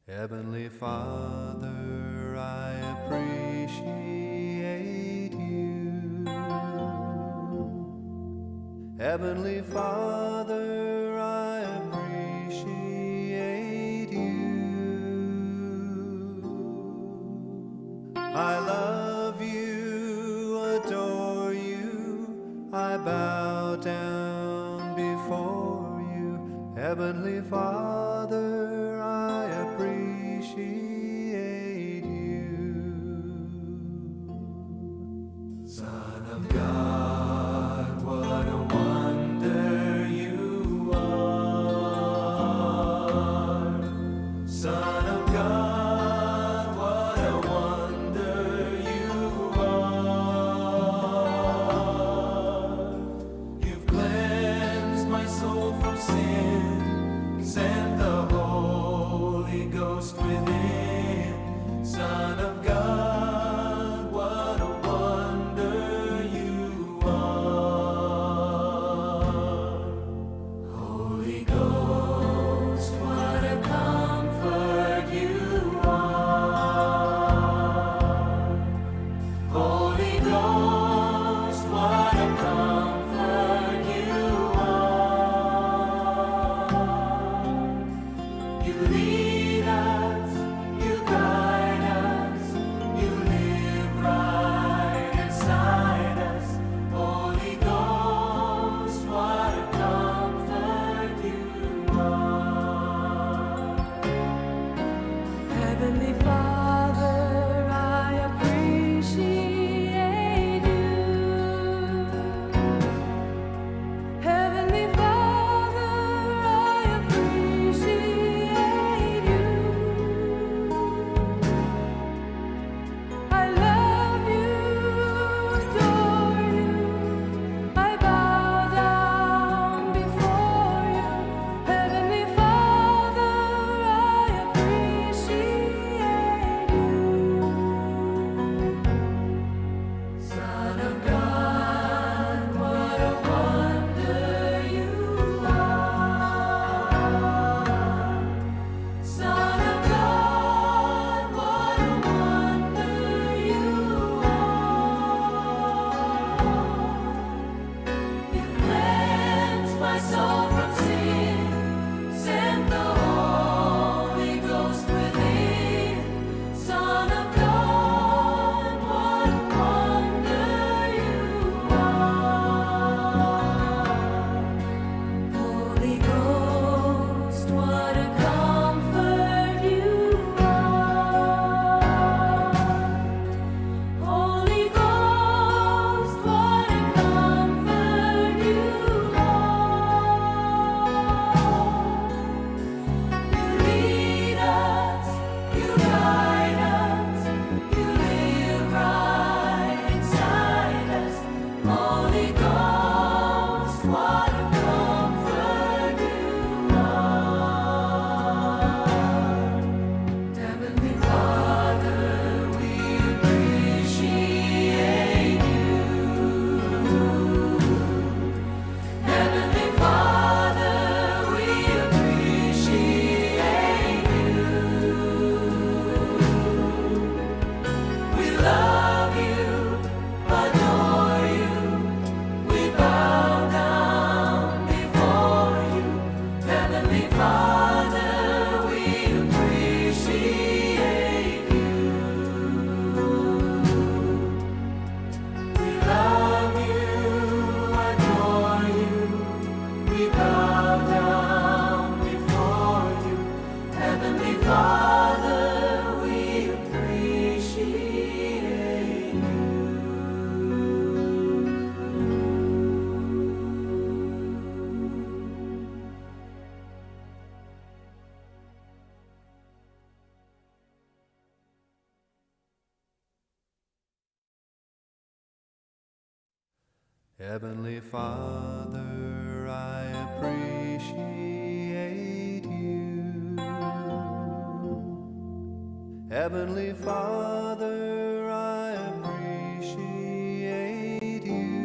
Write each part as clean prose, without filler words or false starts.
Heavenly Father, I appreciate you. Heavenly Father, I appreciate you. I love you, adore you, I bow down before you. Heavenly Father, I appreciate you. Son of God, what a wonder you are. Son of God, what a wonder you are. You've cleansed my soul from sin, sent the Holy Ghost within. Son of God, what a wonder you are. Holy Ghost, what a comfort you are. Holy Ghost, what a comfort you are. You lead us, you guide us, you live right inside us. Holy Ghost, what a comfort you are. Heavenly Father, I appreciate you. Heavenly Father, I appreciate you. I love you, adore you. I bow down before you. Heavenly Father, I appreciate you. Son of God, what a wonder you are. Son of God, what a wonder you are. You cleansed my soul from sin, sent the Holy Ghost within. Son of God, what a wonder you are. Holy Ghost, what a comfort you are. Holy Ghost, what a comfort you are. You lead us, you guide us, you live right inside us. Holy Ghost, what a comfort you are. Heavenly Father, we appreciate you. Heavenly Father, we appreciate you. We love you, adore you. We bow down before you. Heavenly Father, we appreciate you. We love you, adore you. We bow down before you. Heavenly Father, we appreciate you. Heavenly Father, I appreciate you. Heavenly Father, I appreciate you.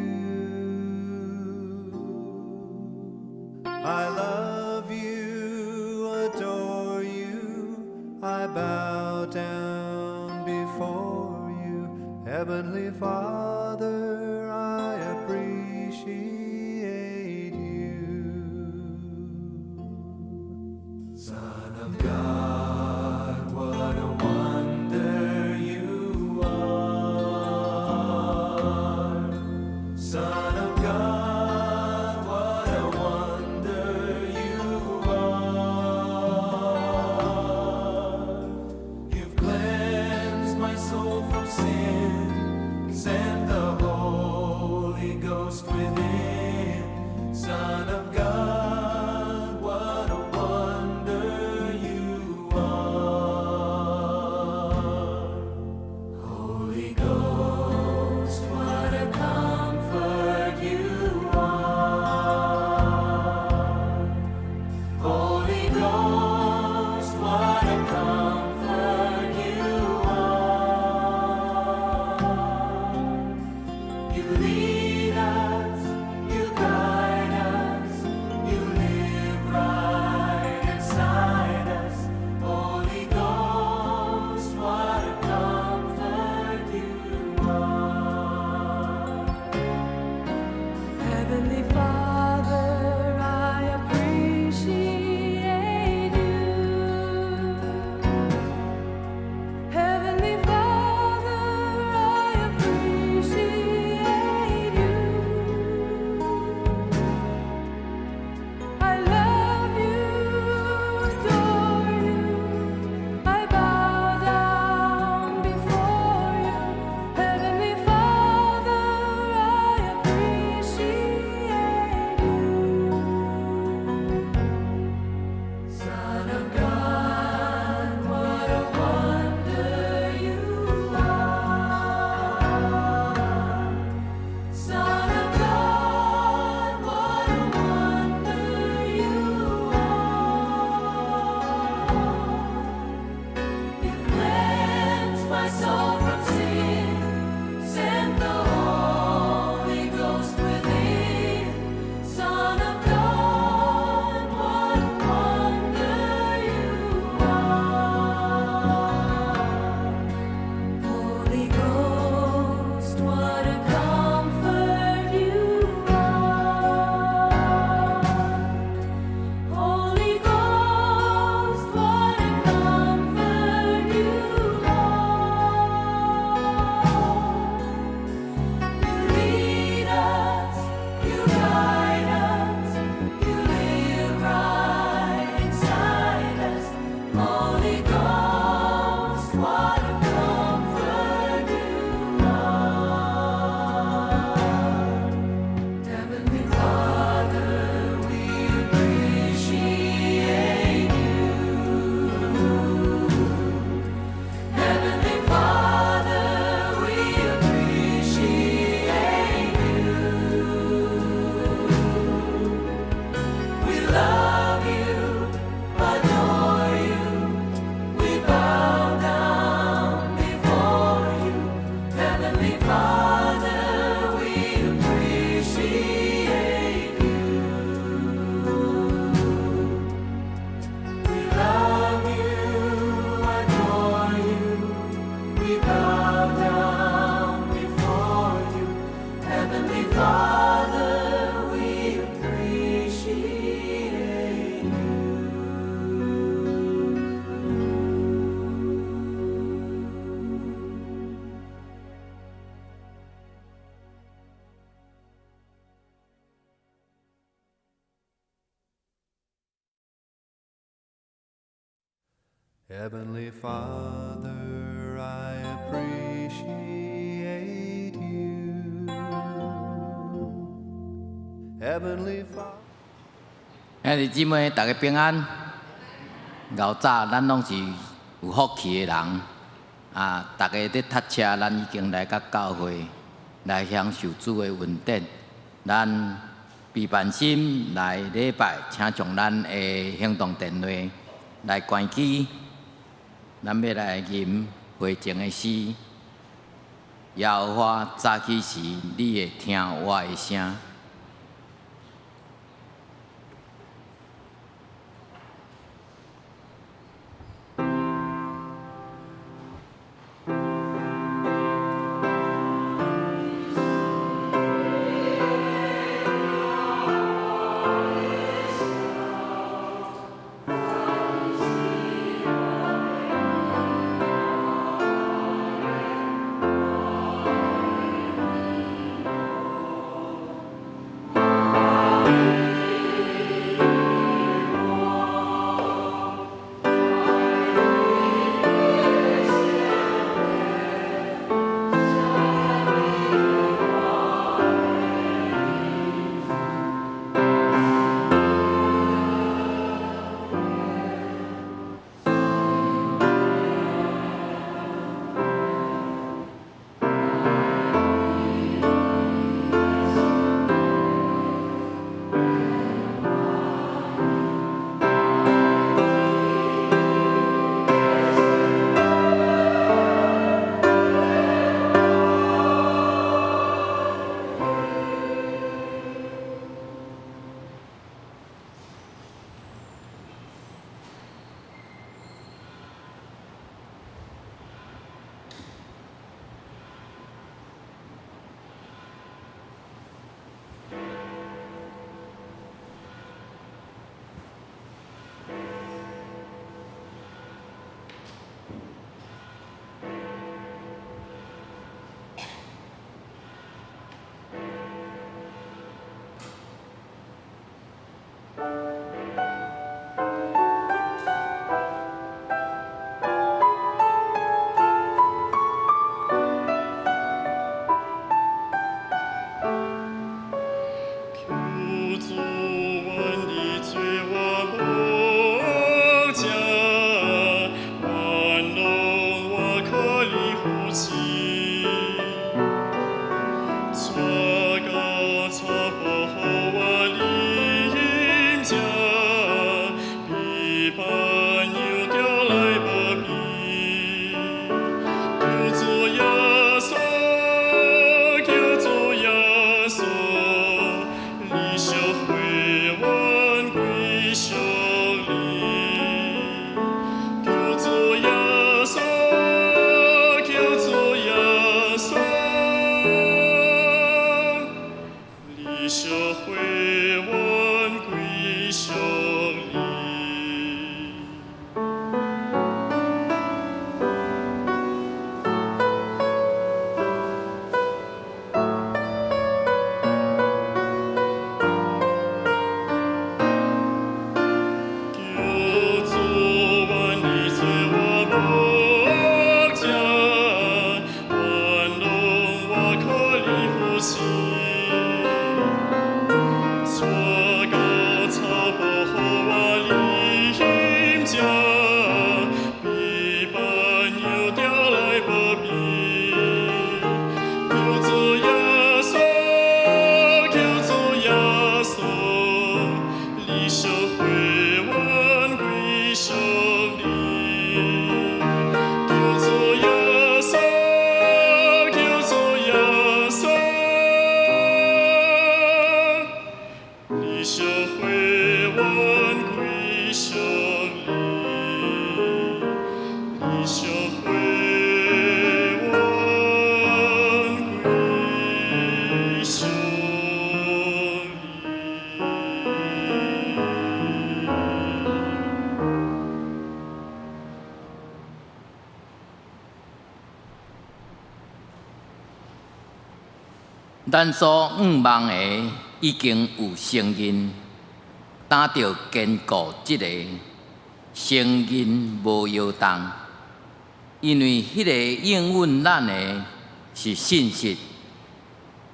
I love you, adore you. I Heavenly Father, I appreciate you. Son of God, what a wonder you are. Son of God, what a wonder you are. You've cleansed my soul from sin, sent the Holy Ghost within. Son of God, what a wonder you are. Holy Ghost, what a comfort you are. Holy Ghost, what a comfort you are. You lead us, you guide us, you live right inside us. Holy Ghost, what a comfort you are. Heavenly Father, I appreciate you. Heavenly Father, I appreciate you. I love you, adore you. I bow down before you. Heavenly Father, I appreciate you. Son of God, what a wonder you are. Son of God, what a wonder you are. You cleansed my soul from sin, sent the Holy Ghost within. Son of God, what a wonder you are. Holy Ghost, what a comfort you are. Holy Ghost, what a comfort you are. You lead us, you guide us, you live right inside us. Holy Ghost, what a comfort you are. Heavenly Father, we appreciate you. Heavenly Father, we appreciate you. We love you, adore you. We bow down before you. Heavenly Father, we appreciate you. We love you, adore you. We bow down before you. Heavenly Father, we appreciate you. Heavenly Father, I appreciate you. Heavenly Father. 兄弟姊妹，逐家平安。𠢕早咱攏是有福氣的人，啊，逐家咧塞車，咱已經來到教會來享受主的恩典。咱備辦心來禮拜，請將咱的行動電話來關機。咱欲來吟回前的詩。耶和華早起時，你會聽我的聲。咱所向望的已經有承認，擔著堅固這个承認無搖動，因為彼个應允咱的是信實，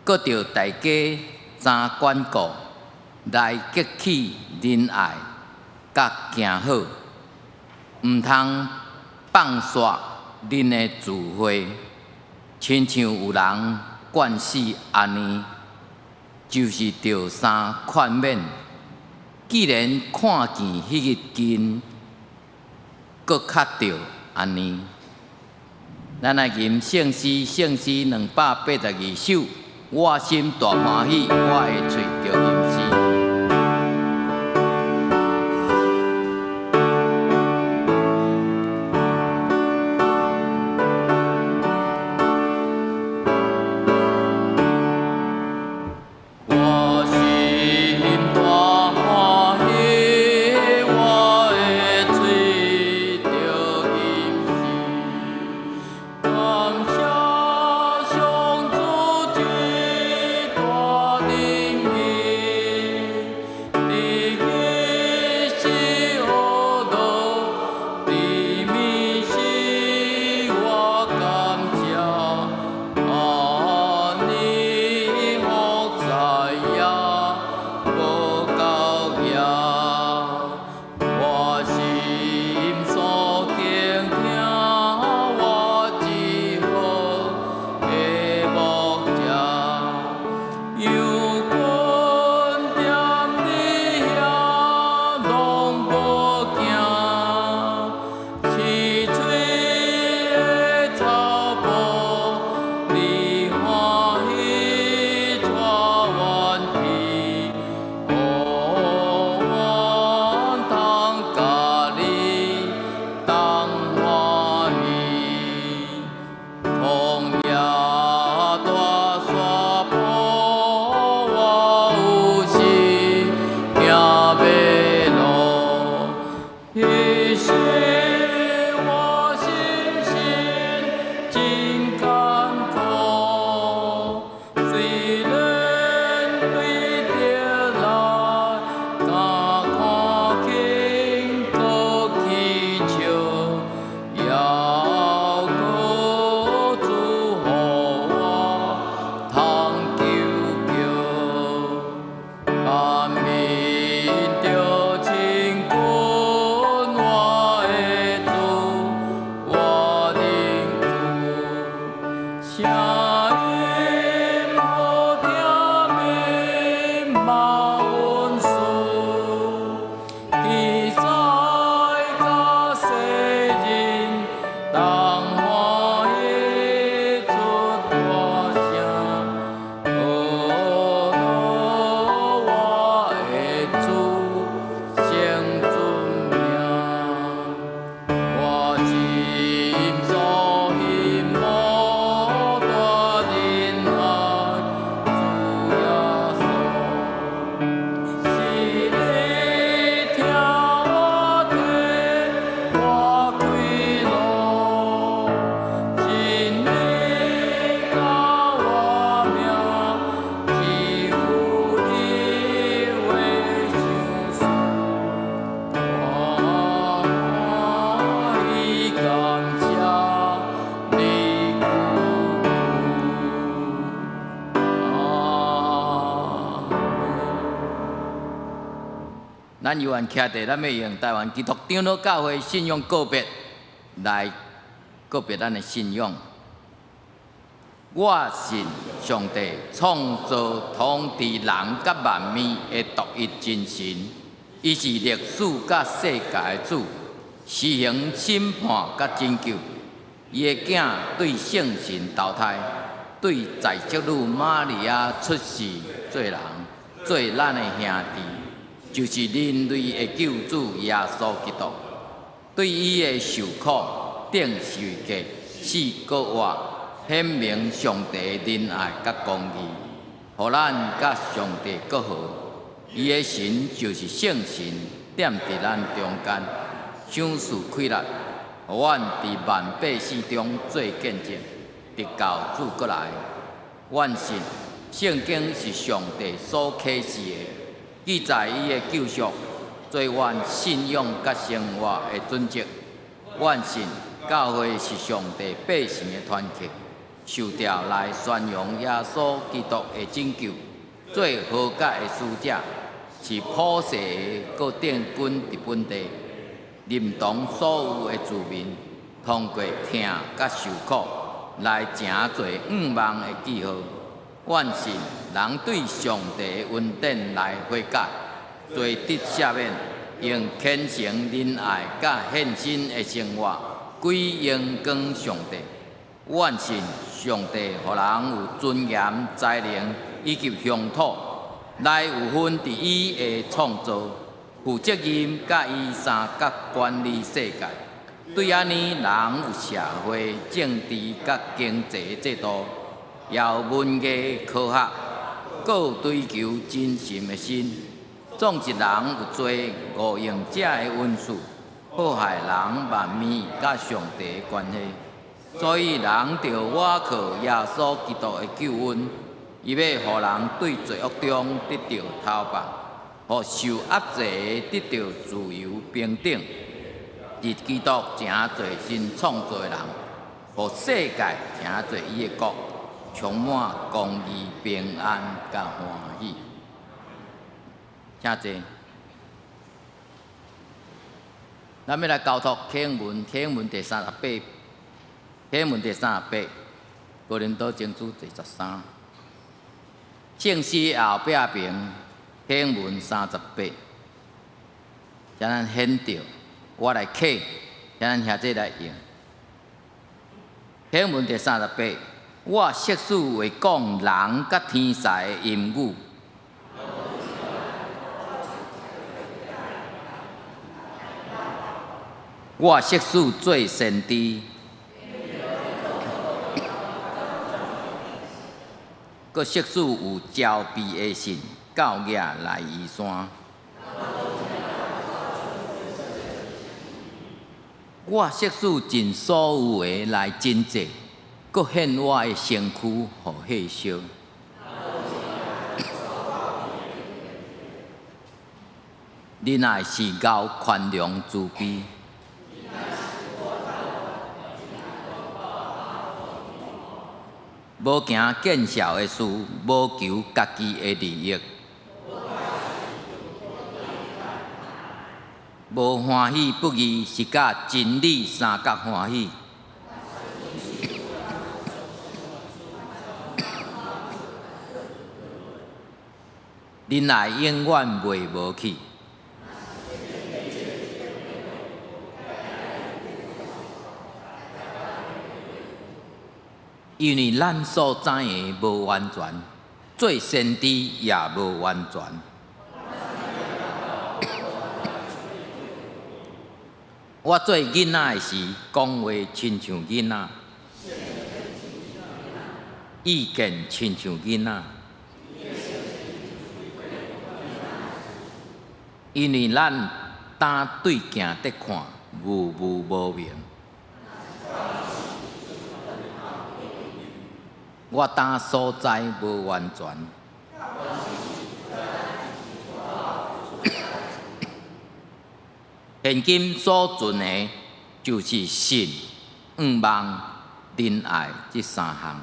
閣著大家怎堅固來激起仁愛佮行好，毋通放煞恁的聚會，親像有人慣勢按呢，就是著相勸勉。既然看見彼日近，閣較著按呢。咱來吟聖詩，聖詩282首，我心大歡喜，我的喙著吟詩。我心大歡喜，我的喙著吟詩，感謝上主這大仁義，佇日時學樂，佇暝時我感謝。按呢福災也無夠額，我心所傾聽，我至好的牧者，羊群踮你遐攏無驚，青翠的草埔，你歡喜帶阮去，予阮通佮你同歡喜。曠野大山坡，我有時行迷路，彼時我心神真艱苦，雖然對敵來敢看輕閣起笑，猶閣主予我通求救。咱面著親近我的主，我靈主，聲音好聽免嘛溫順，記載佮世人同歡喜出大聲，呵我的主聖尊名。我心所希望大仁愛主耶穌，是你聽我替我開路，真理教我命，只有你話相信。我歡喜感謝你久久。阿們。咱有緣徛佇，咱欲用台灣基督長老教會信仰告白來告別咱的信仰。我信上帝創造統治人佮萬物的獨一真神，伊是歷史佮世界的主，施行審判佮拯救。伊的囝對聖神投胎，對在聖女瑪利亞出世做人，做咱的兄弟，就是人類的救主耶穌基督。對伊的受苦、釘十字架、死閣活，顯明上帝的仁愛佮公義，予咱佮上帝閣和。伊的神就是聖神，踮佇咱中間，賞賜氣力，予阮佇萬百姓中做見證，直到主閣來。阮信聖經是上帝所啟示的，記載伊的救贖，做阮信仰佮生活的準則。阮信教會是上帝百姓的團體，受召來宣揚耶穌基督的拯救，做和解的使者，是普世的閣定根佇本地，認同所有的子民，通過疼佮受苦來成做向望的記號。阮信人對上帝的恩典來悔改，罪得赦免，用虔誠仁愛佮獻身的生活，歸榮光上帝。阮信上帝予人有尊嚴、才能以及鄉土，來有份佇伊的創造，負責任佮伊相佮管理世界。對按呢，人有社會、政治佮經濟制度，也有文藝科學，閣有追求真神的心。總之，人有做五用者的恩賜，好害人萬物佮上帝的關係。所以，人著倚靠耶穌基督的救恩，伊欲予人對罪惡中得著逃放，予受壓制的得著自由平等。佇基督成做新創造的人，予世界成做伊的國，充滿公義、平安佮歡喜。請坐。咱欲來交託啟應文，啟應文第三十八，啟應文第三十八，哥林多前書第13，聖詩後壁爿，啟應文三十八，請咱顯著，我來啟，請咱兄弟來用。啟應文第三十八，我適使會講人佮天使的音語。我適使做先知，閣適使有招避的信，到額來移山。我適使盡所有的來賑濟，閣獻我的身軀予火燒。仁愛是𠢕寬容慈悲。無行見笑的事，無求家己的利益，無歡喜不義，是佮真理相佮歡喜。仁愛永遠袂無去。因為咱所知的無完全，做先知也無完全。我做囡仔的時，講話親像囡仔，意見親像囡仔。因為咱焦對鏡佇看，霧霧無明。我焦所知無完全，現今所存的，就是信、向望、仁愛這三項。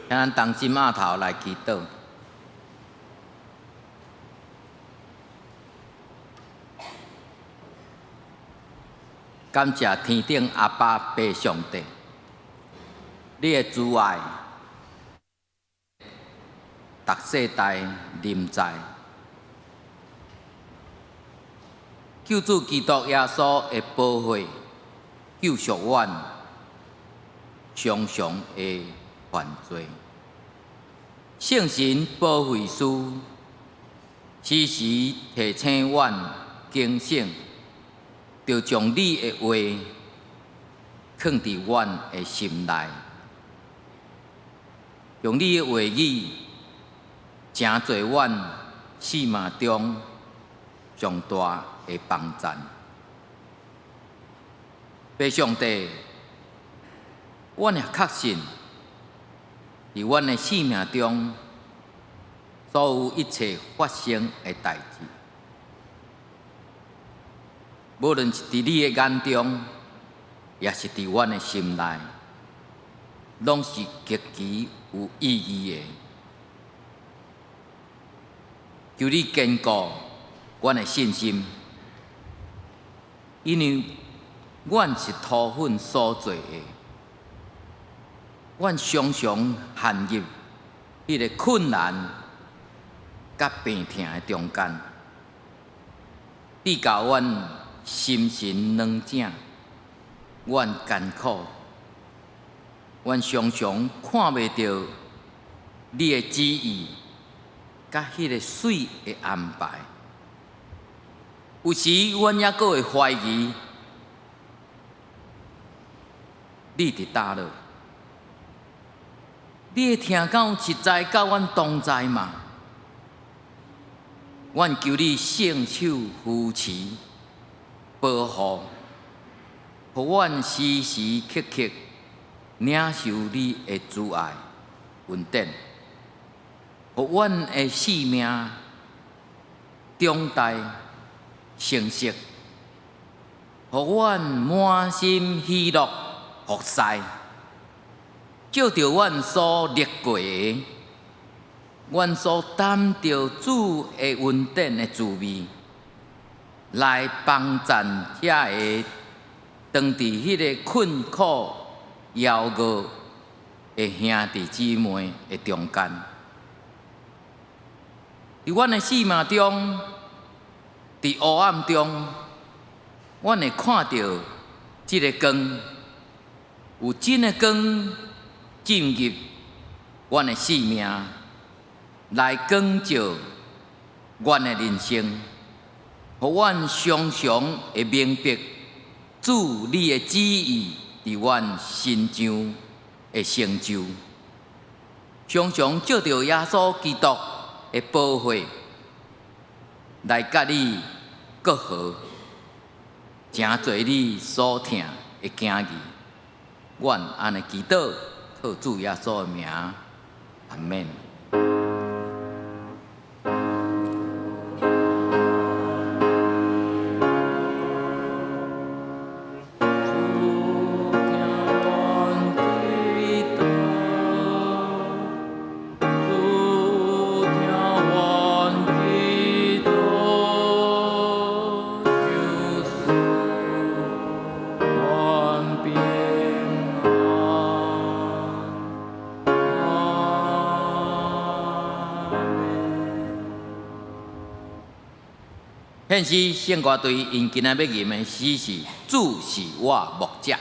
請咱同心徛頭來祈禱。感謝天頂阿爸父上帝，你的慈愛，逐世代臨在。救主基督耶穌的寶血，救贖阮常常的犯罪。聖神保惠師，時時提醒阮警醒。著將你的話囥佇阮的心內，用你的話語成做阮生命中上大的幫贊。父上帝，阮也確信，佇阮的生命中，所有一切發生的代誌，無論是佇你的眼中，抑是佇阮的心內，攏是極其有意義的。求你堅固阮的信心，因為阮是土粉所做的，阮常常陷入彼个困難佮病疼的中間，直到阮心神軟靜，阮艱苦，阮常常看袂著你的旨意，佮彼个媠的安排。有時阮猶閣會懷疑你佇佗落，你的疼敢有實在佮阮同在嗎？阮求你聖手扶持、保護，予阮時時刻刻領受你的慈愛恩典，予阮的生命長大成熟，予阮滿心喜樂服侍，照著阮所歷過的，阮所擔著主的恩典的滋味，來幫贊遐个當佇彼个困苦枵餓的兄弟姊妹的中間。佇阮的生命中，佇黑暗中，阮會看著這个光，有真的光進入阮的生命，來光照阮的人生，予阮常常會明白主你的旨意佇阮身上的成就，常常藉著耶穌基督的寶血來佮你媾和，成做你所疼的囝兒。阮按呢祈禱，靠主耶穌的名，阿們。主聽阮祈禱，主聽阮祈禱，求賜阮平安。阿們。獻詩聖歌隊𪜶今仔欲吟的詩是：主是我牧者。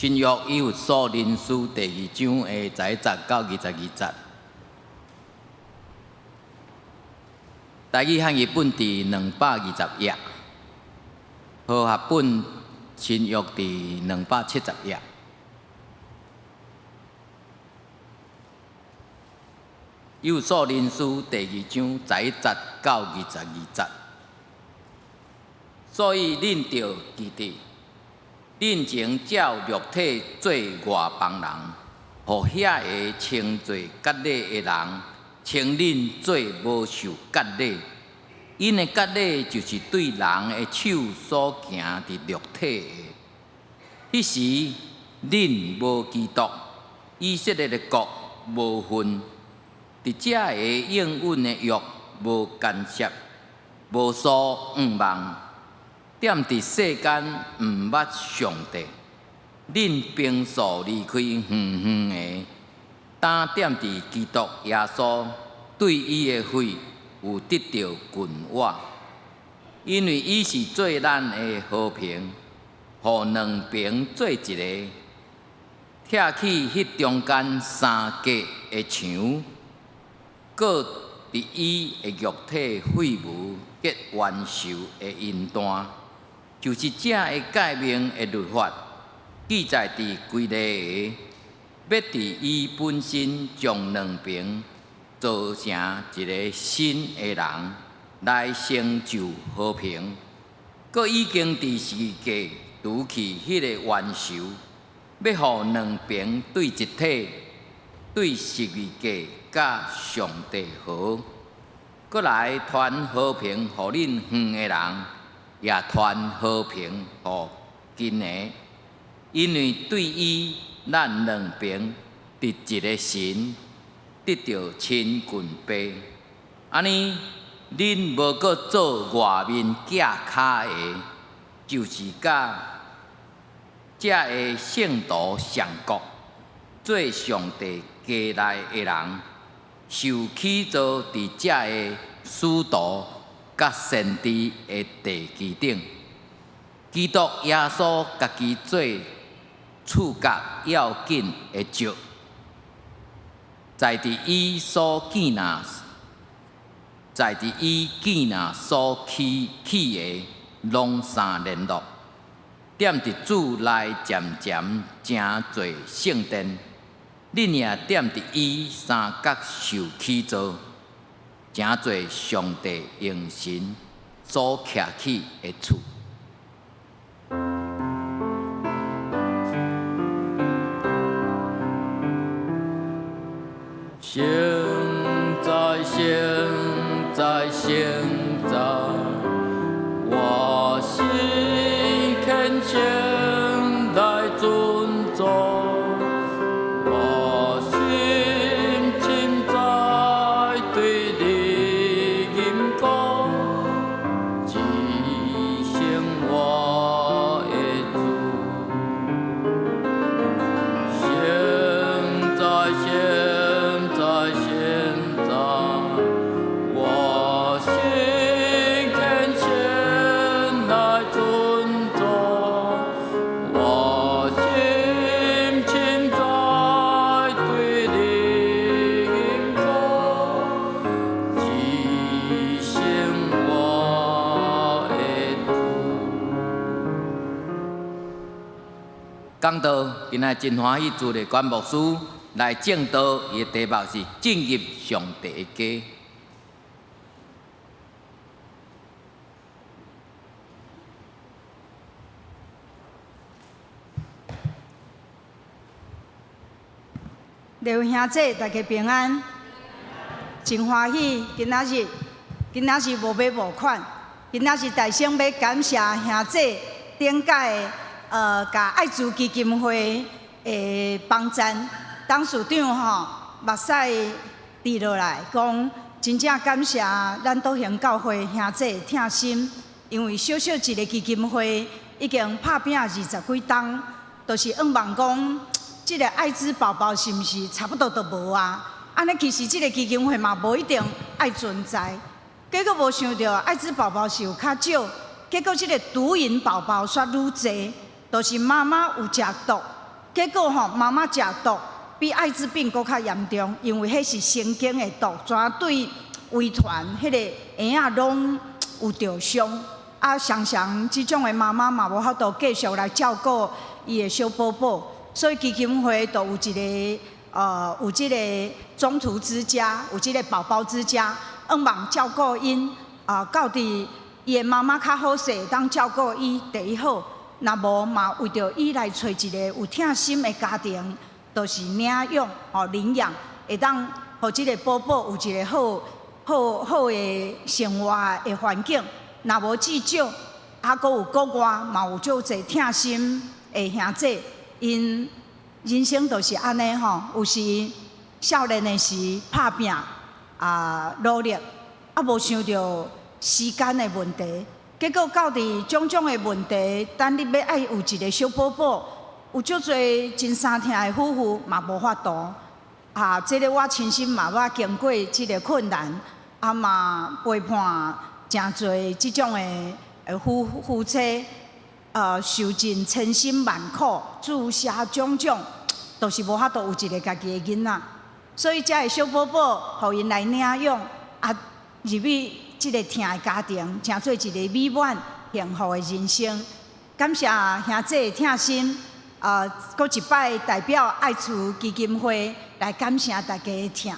新約以弗所人書第二章的11節到22節。台語漢譯本佇220頁，和合本新約佇270頁。以弗所人書第二章11節到22節。所以恁著記得，恁前照肉體做外邦人，予遐个稱做割禮的人，稱恁做無受割禮。𪜶的割禮就是對人的手所行佇肉體的。彼時恁無基督，以色列的國無份，佇這个應允的約無干涉，無所向望。踮佇世間毋捌上帝，恁平素離開遠遠的，擔踮佇基督耶穌對伊的血有得著近我，因為伊是做咱的和平，予兩邊做一个，拆去彼中間相隔的牆，閣佇伊的肉體廢除結冤仇的姻單。就是這个誡命的律法，記載佇規例的，欲佇伊本身將兩邊造成一个新的人，來成就和平。閣已經佇十字架除去彼个冤仇，欲予兩邊對一體，對十字架佮上帝和，閣來傳和平予恁遠的人。也傳和平予近的，因為對伊，咱兩邊佇一个神得著親近父。按呢，恁無閣做外面寄跤的，就是佮遮个聖徒相國，做上帝家內的人，受起造佇遮个使徒佮先知的地基頂，基督耶穌家己做厝角要緊的石，在佇伊所建立，在佇伊建立所起起的，攏相聯絡，踮佇主內漸漸成做聖殿，恁也踮佇伊相佮受起造。成做上帝用神所徛起的厝。聖哉，聖哉，聖哉，我心懇切來尊主，我心深知對你吟歌，至聖我的主。聖哉，聖哉，聖哉，我心懇切來尊主，我心深知對你吟歌，至聖我的主。講道，今仔真歡喜，朱麗娟牧師來證道，伊的題目是進入上帝的家。各位兄弟，大家平安，真歡喜今仔日，今仔日無買募款，今仔日大聲欲感謝兄弟頂屆的，共愛慈基金會的幫贊，董事長吼目屎滴落來，講真正感謝咱篤行教會兄弟的疼心，因為小小一个基金會已經拍拚20幾冬，就是向望講，這个愛滋寶寶是毋是差不多就無啊？按呢其實這个基金會嘛無一定愛存在。結果無想著愛滋寶寶是有較少，結果這个毒癮寶寶煞愈濟，就是媽媽有食毒，結果吼，媽媽食毒比愛滋病閣較嚴重，因為彼是神經的毒，全對遺傳，彼個嬰仔攏有著傷。啊，常常這種的媽媽嘛無法度繼續來照顧伊的小寶寶，所以基金會就有一个有這个中途之家，有這个寶寶之家，向望照顧𪜶啊，到佇伊的媽媽較好勢，會當照顧伊第一好。若無嘛，為著伊來揣一個有疼心的家庭，就是領養吼領養，會當予這个寶寶有一個好好好的生活的環境。若無至少，啊，閣有國外嘛有足濟疼心的兄弟，𪜶人生就是按呢吼，有時少年的時拍拚啊努力，啊無想著時間的問題，結果到佇種種的問題，等你欲愛有一个小寶寶，有足濟真相疼的夫婦嘛無法度。啊，這个我親身嘛捌經過這个困難，啊嘛陪伴誠濟這種的夫妻，受盡千辛萬苦，注射種種，都是無法度有一个家己的囡仔。所以這个小寶寶，予𪜶來領養，啊，入去這个疼的家庭，成做一个美滿幸福的人生。感謝兄弟的疼心，閣一擺代表愛慈基金會來感謝大家的疼。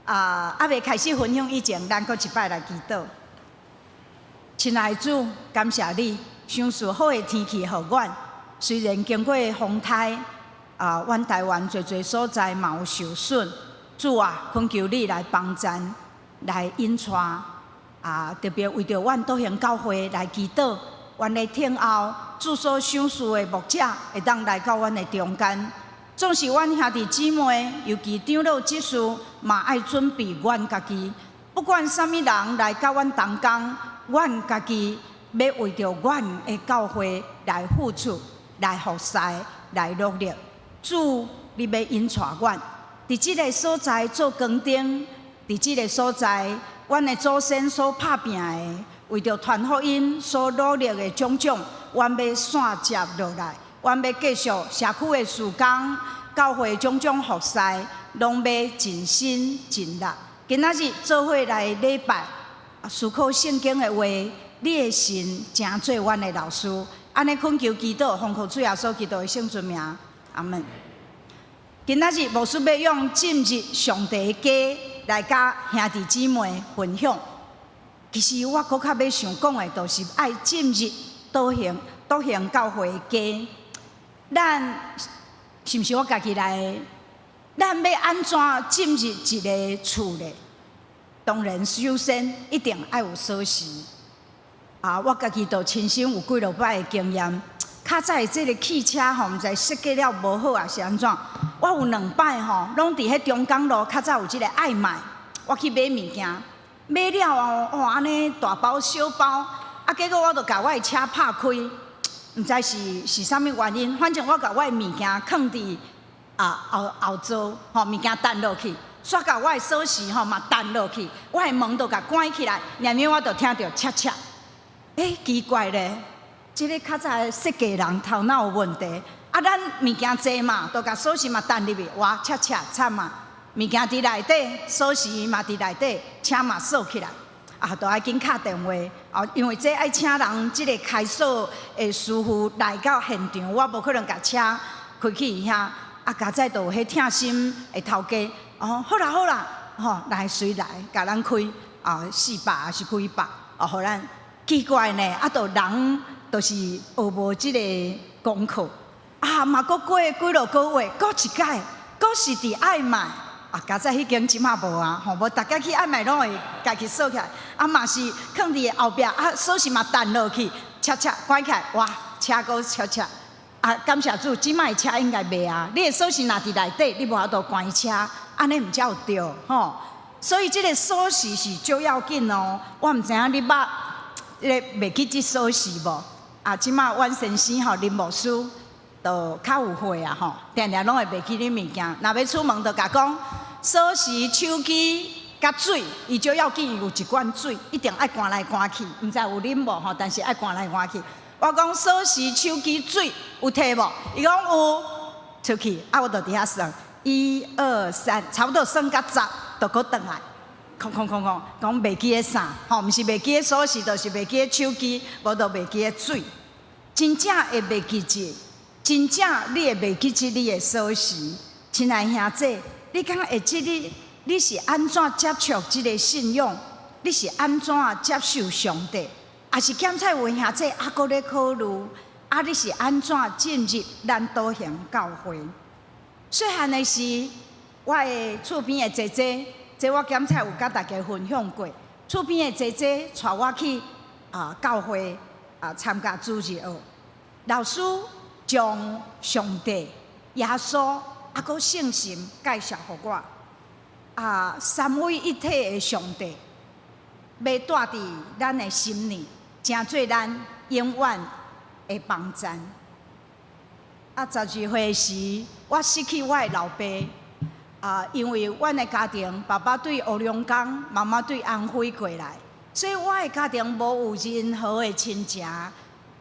啊，猶未開始分享以前，咱閣一擺來祈禱。親愛的主，感謝你，賞賜好的天氣予阮。雖然經過風颱，啊，阮台灣濟濟所在嘛有受損。主啊，懇求你來幫贊，來引帶。啊，特別為著阮道行教會來祈禱，願咧聽候主所賞賜的牧者會當來到阮的中間。縱使阮兄弟姊妹，尤其長老執事，嘛愛準備阮家己。不管啥物人來佮阮同工，阮家己欲為著阮的教會來付出、來服侍、來努力。主，你欲引帶阮，佇這个所在做光燈，佇這个所在，阮的祖先所拍拚的，為著傳福音所努力的種種，阮欲線接落來，阮欲繼續社區的事工、教會種種服侍，攏欲盡心盡力。今仔日做伙來禮拜，思考聖經的話，你的神成做阮的老師。按呢懇求祈禱，奉靠主耶穌基督的聖尊名，阿門。今仔日牧師欲用進入上帝的家來佮兄弟姊妹分享。其實我閣較欲想講的，就是愛進入道行教會的家。咱是毋是我家己來？咱欲按怎進入一个厝咧？當然，首先一定愛有鎖匙。啊，我家己就親身有幾落擺的經驗。較早的這个汽車吼，毋知設計了無好抑是按怎？我有兩擺吼，攏佇彼中港路較早有這个愛買，我去買物件，買了後哦，按呢大包小包，啊，結果我就共我的車拍開，毋知是啥物原因，反正我共我的物件囥佇啊後後座，吼，物件擲落去，煞共我的鎖匙吼嘛擲落去，我的門就共關起來，爾爾我就聽著切切，欸，奇怪咧，這个較早設計人頭腦有問題。啊，咱物件濟嘛，就共鎖匙嘛擲入去，哇，切切慘啊！物件佇內底，鎖匙嘛佇內底，車嘛鎖起來，啊，就愛緊敲電話，哦，因為這愛請人這个開鎖的師傅來到現場，我無可能共車開去伊遐，啊，佳哉就有彼疼心的頭家，哦，好啦好啦，吼，來隨來，共咱開，啊，400抑是幾百，哦，予咱奇怪呢，啊，就人就是學無這个功課。啊，嘛，閣過幾落個月，閣一擺，閣是佇愛買，啊，佳哉彼間這馬無啊，吼，無逐擺去愛買攏會家己鎖起來，啊，嘛是囥佇後壁，啊，鎖匙嘛擲落去，切切關起來，哇，車閣切切，啊，感謝主，這馬的車應該袂啊，你的鎖匙若佇內底，你無法度關車，按呢毋才有對，吼，所以這个鎖匙是足要緊哦，我毋知影你捌，彼个袂記這鎖匙無？啊，這馬阮先生吼林牧師。就較有歲啊吼，定定攏會袂記得物件。若欲出門，就共講鎖匙、手機、佮水，伊最要緊有一罐水，一定愛關來關去。毋知有啉無吼，但是愛關來關去。我講鎖匙、手機、水有提無？伊講有。出去，啊，我就佇遐算，一二三，差不多算到十，就閣轉來，空空空空，講袂記得啥，吼，毋是袂記得鎖匙，就是袂記得手機，無就袂記得水。真正會袂記得，真正你會袂記得你的鎖匙。親愛兄姊，你敢會記得你是按怎接觸這个信仰？你是按怎接受上帝？抑是檢採有兄姊猶閣咧考慮？啊，你是按怎進入咱道行教會？細漢的時，我的厝邊的姐姐，這我檢採有佮大家分享過。厝邊的姐姐帶我去教會參加主日學，老師將上帝、耶穌啊，閣聖神介紹予我。啊，三位一體的上帝，欲住佇咱的心裡，成做咱永遠的幫贊。啊，12歲時，我失去我的老爸。啊，因為阮的家庭，爸爸對烏龍崗，媽媽對安徽過來，所以我的家庭無有任何的親情。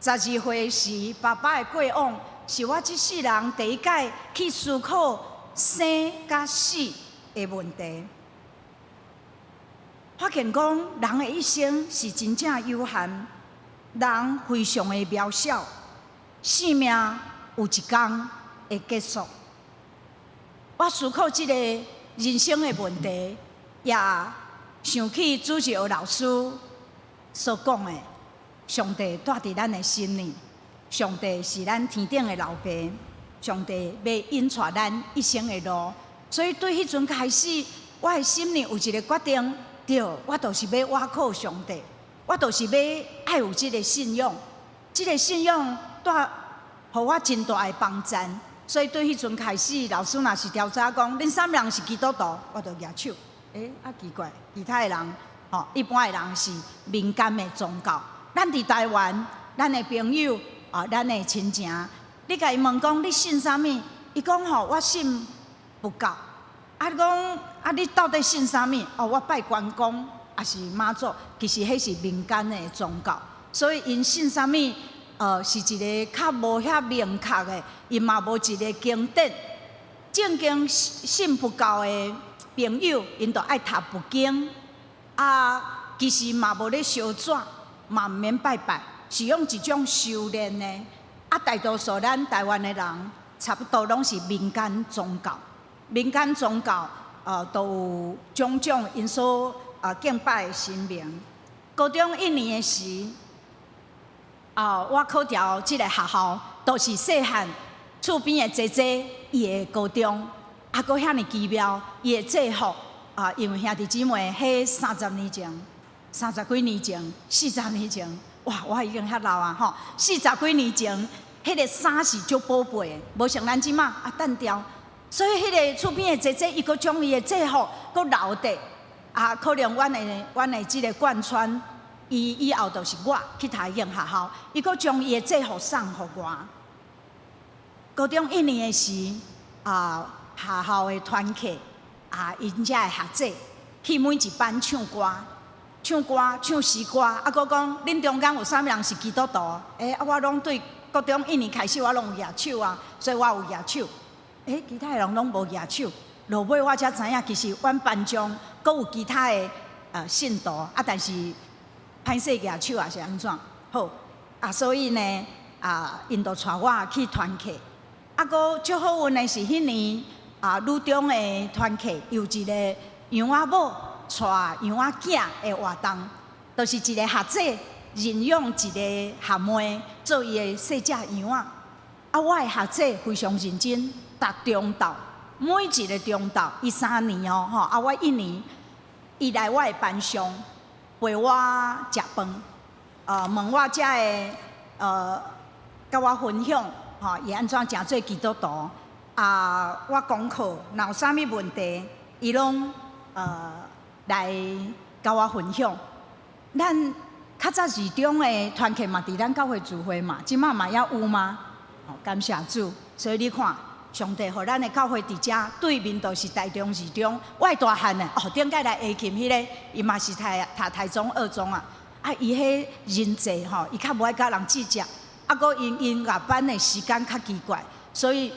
12歲時，爸爸的過往是我這世人第一擺去思考生佮死的問題。發現講，人的一生是真正有限，人非常的渺小，生命有一天會結束。我思考這個人生的問題，也想起主日學老師所講的：上帝住佇咱的心裡，上帝是咱天頂的老爸，上帝欲引帶咱一生的路。所以對彼陣開始，我的心裡有一个決定，對，我就是欲倚靠上帝，我就是欲愛有這个信仰，這个信仰帶予我真大的幫贊。所以對彼陣開始，老師若是調查講，恁啥物人是基督徒，我就舉手。欸，啊奇怪，其他的人，吼，一般的人是民間的宗教。咱佇台灣，咱的朋友啊，咱的親情，你共伊問講你信啥物？伊講吼，我信佛教。啊，你講啊，你到底信啥物？哦，我拜關公，抑是媽祖，其實彼是民間的宗教。所以𪜶信啥物？是一个較無遐明確的，伊嘛無一个經典。正經信佛教的朋友，𪜶就愛讀佛經。啊，其實嘛無咧燒紙，嘛毋免拜拜，是用一種修煉的。啊，大多數咱台灣的人，差不多攏是民間宗教。民間宗教，都有種種𪜶所敬拜的神明。高中一年的時，啊，我考著這个學校，都是細漢厝邊的姐姐伊的高中，啊，閣遐爾奇妙，伊的制服啊，因為兄弟姊妹，彼30年前、30幾年前、40年前，哇，我已經遐老啊吼！40幾年前，彼个衫是足寶貝的，無像咱這馬啊單調。所以彼个厝邊的姐姐，伊閣將伊的制服閣留著，啊，可能阮的這个貫穿。伊以後就是我去讀彼間學校，伊閣將伊的制服送予我。高中一年的時，啊，學校的團契，啊，𪜶遮的學姐去每一班唱歌，唱歌唱詩歌，啊，閣講恁中間有啥物人是基督徒？欸，啊，我攏對高中一年開始我攏有舉手啊，所以我有舉手。欸，其他的人攏無舉手。落尾我才知影，其實阮班上閣有其他的信徒，啊，但是歹勢舉手抑是按怎？好，啊，所以呢，啊，𪜶就帶我去團契。啊，閣足好運的是，彼年啊，女中的團契有一个養仔某帶養仔囝的活動，就是一个學姐認養一个學妹做伊的細隻養仔。啊，我的學姐非常認真，逐中晝每一个中晝，伊3年哦，吼，啊，我一年，伊來我的班上陪我食飯，問我才會佮我分享，吼，伊按怎成做基督徒。啊，我功課若有啥物問題，伊攏來佮我分享。咱較早二中的團契嘛，佇咱教會聚會嘛，這馬嘛猶有嗎？哦，感謝主。所以你看，上帝予咱的教會佇遮對面就是台中二中。我的大漢呢，哦，頂擺來下琴彼个，伊嘛是讀台中二中啊。啊，伊彼人濟吼，伊較無愛佮人計較。啊，閣𪜶音樂班的時間較奇怪，所以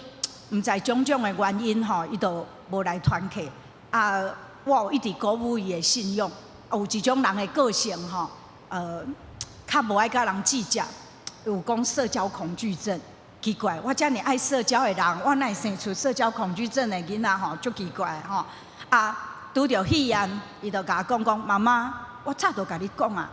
毋知種種的原因吼，伊就無來團契。啊，我有一直鼓舞伊的信仰。有一種人的個性吼，較無愛佮人計較，有講社交恐懼症。奇怪，我遮爾愛社交的人，我哪會生出社交恐懼症的囡仔吼？足奇怪吼！啊，拄著肺炎，伊就共我講講，媽媽，我早就共你講啊，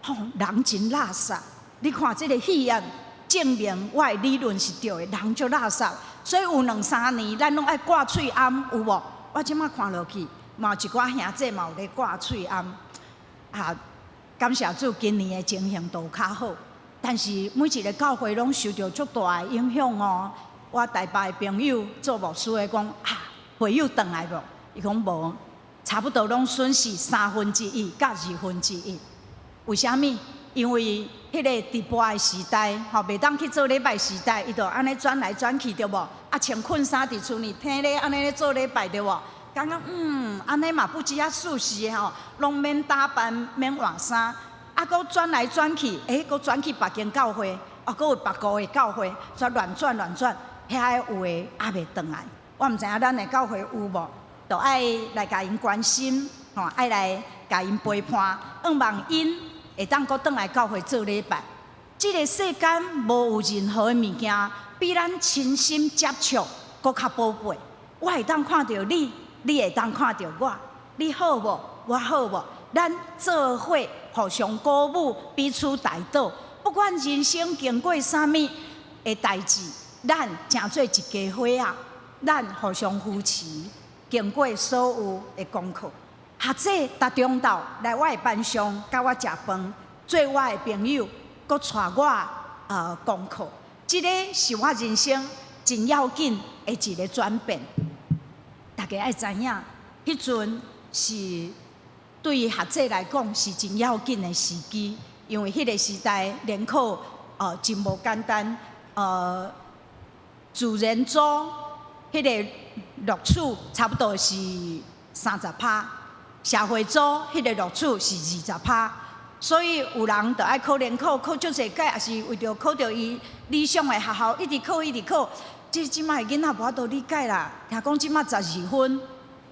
吼，人真垃圾。你看這个肺炎，證明我的理論是對的，人足垃圾。所以有兩三年，咱攏愛掛喙罨，有無？我這馬看落去，嘛有一寡兄弟嘛有咧掛喙罨。啊，感謝主，今年的情形都較好。但是每一个教會攏受著足大的影響哦。我台北的朋友做牧師的講啊，會友轉來無？伊講無，差不多攏損失三分之一佮二分之一。為啥物？因為彼个直播的時代，吼，袂當去做禮拜時代，伊就按呢轉來轉去，對無？啊，穿困衫佇厝裡聽咧，按呢咧做禮拜，對無？感覺按呢嘛不止啊舒適吼，攏免打扮，免換衫。啊，閣轉來轉去，欸，閣轉去別間教會，啊，閣有別個的教會，煞亂轉亂轉，遐有的猶未轉來。我毋知影咱的教會有無，就愛來共𪜶關心，吼，愛來共𪜶陪伴，向望𪜶會當閣轉來教會做禮拜。這个世間無有任何的物件比咱親身接觸閣較寶貝。我會當看著你，你會當看著我，你好無？我好無？咱做伙互相鼓舞，彼此代禱。不管人生經過啥物的代誌，咱成做一家伙仔，咱互相扶持，經過所有的功課。學者逐中晝來我的班上，佮我食飯，做我的朋友，閣帶我功課。這个是我人生真要緊的一个轉變。大家愛知影，彼陣是對於學者來講是真要緊的時機，因為彼个時代聯考真無簡單，自然組彼个錄取差不多是30趴，社會組彼个錄取是20趴，所以有人就愛考聯考，考足濟屆，也是為著考著伊理想的學校，一直考一直考。這這馬的囡仔無法度理解啦，聽講這馬12分，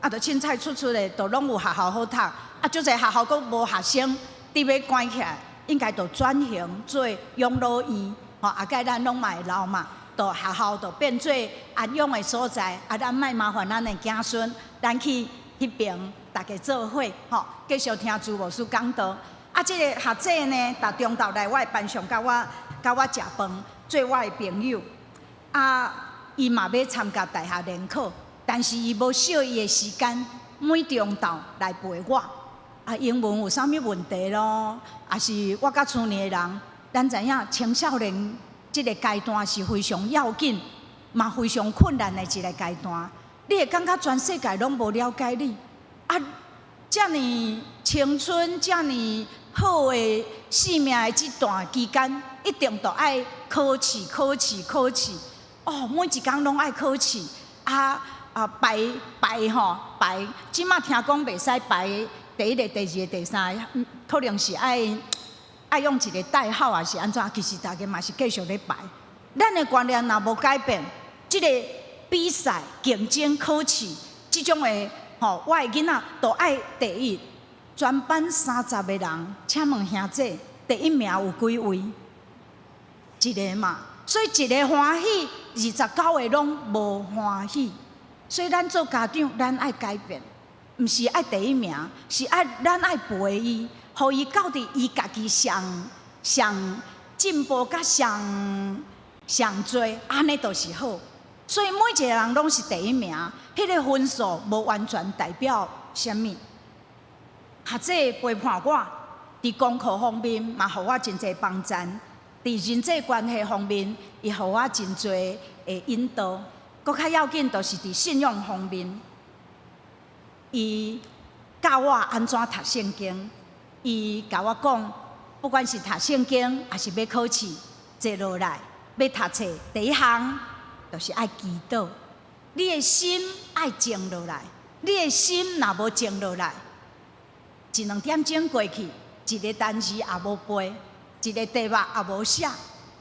啊，就凊彩出出的，就攏有學校好讀，啊，足濟學校閣無學生，佇欲關起來，應該就轉型做養老院，吼，啊，蓋咱攏嘛會老嘛，就學校就變做安養的所在，啊，咱莫麻煩咱的子孫，咱去彼爿大家做伙，吼，繼續聽朱牧師講道。啊，這个學者呢，逐中晝來我的班上，佮我食飯，做我的朋友。啊，伊嘛欲參加大學聯考，但是伊無惜伊的時間，每中晝來陪我。啊，英文有啥物問題咯？抑是我佮厝裡的人，咱知影青少年這个階段是非常要緊，嘛非常困難的一个階段。你會感覺全世界攏無了解你，啊，遮爾青春，遮爾好的生命的這段期間，一定都愛考試、考試、考試。哦，每一工攏愛考試，啊啊排排吼排，這馬聽講袂使排第一个、第二个、第三个，可能是愛用一个代號，還是按怎？其實大家嘛是繼續咧排。咱的觀念若無改變，這个比賽、競爭、考試，這種的吼，我的囡仔都愛第一。全班30個人，請問兄姊，第一名有幾位？一个嘛。所以一个歡喜，29個攏無歡喜。所以咱做家長，咱愛改變，毋是愛第一名，是愛咱愛陪伊，予伊到佇伊家己上上進步佮上上濟，按呢就是好。所以每一個人攏是第一名，彼个分數無完全代表啥物。學者陪伴我，佇功課方面嘛，予我真濟幫贊；佇人際關係方面，伊予我真濟的引導。閣較要緊，就是佇信仰方面，伊教我按怎讀聖經。伊共我講，不管是讀聖經，抑是欲考試，坐落來欲讀冊，第一項就是愛祈禱。你的心愛靜落來，你的心若無靜落來，一兩點鐘過去，一个單字也無背，一个題目也無寫，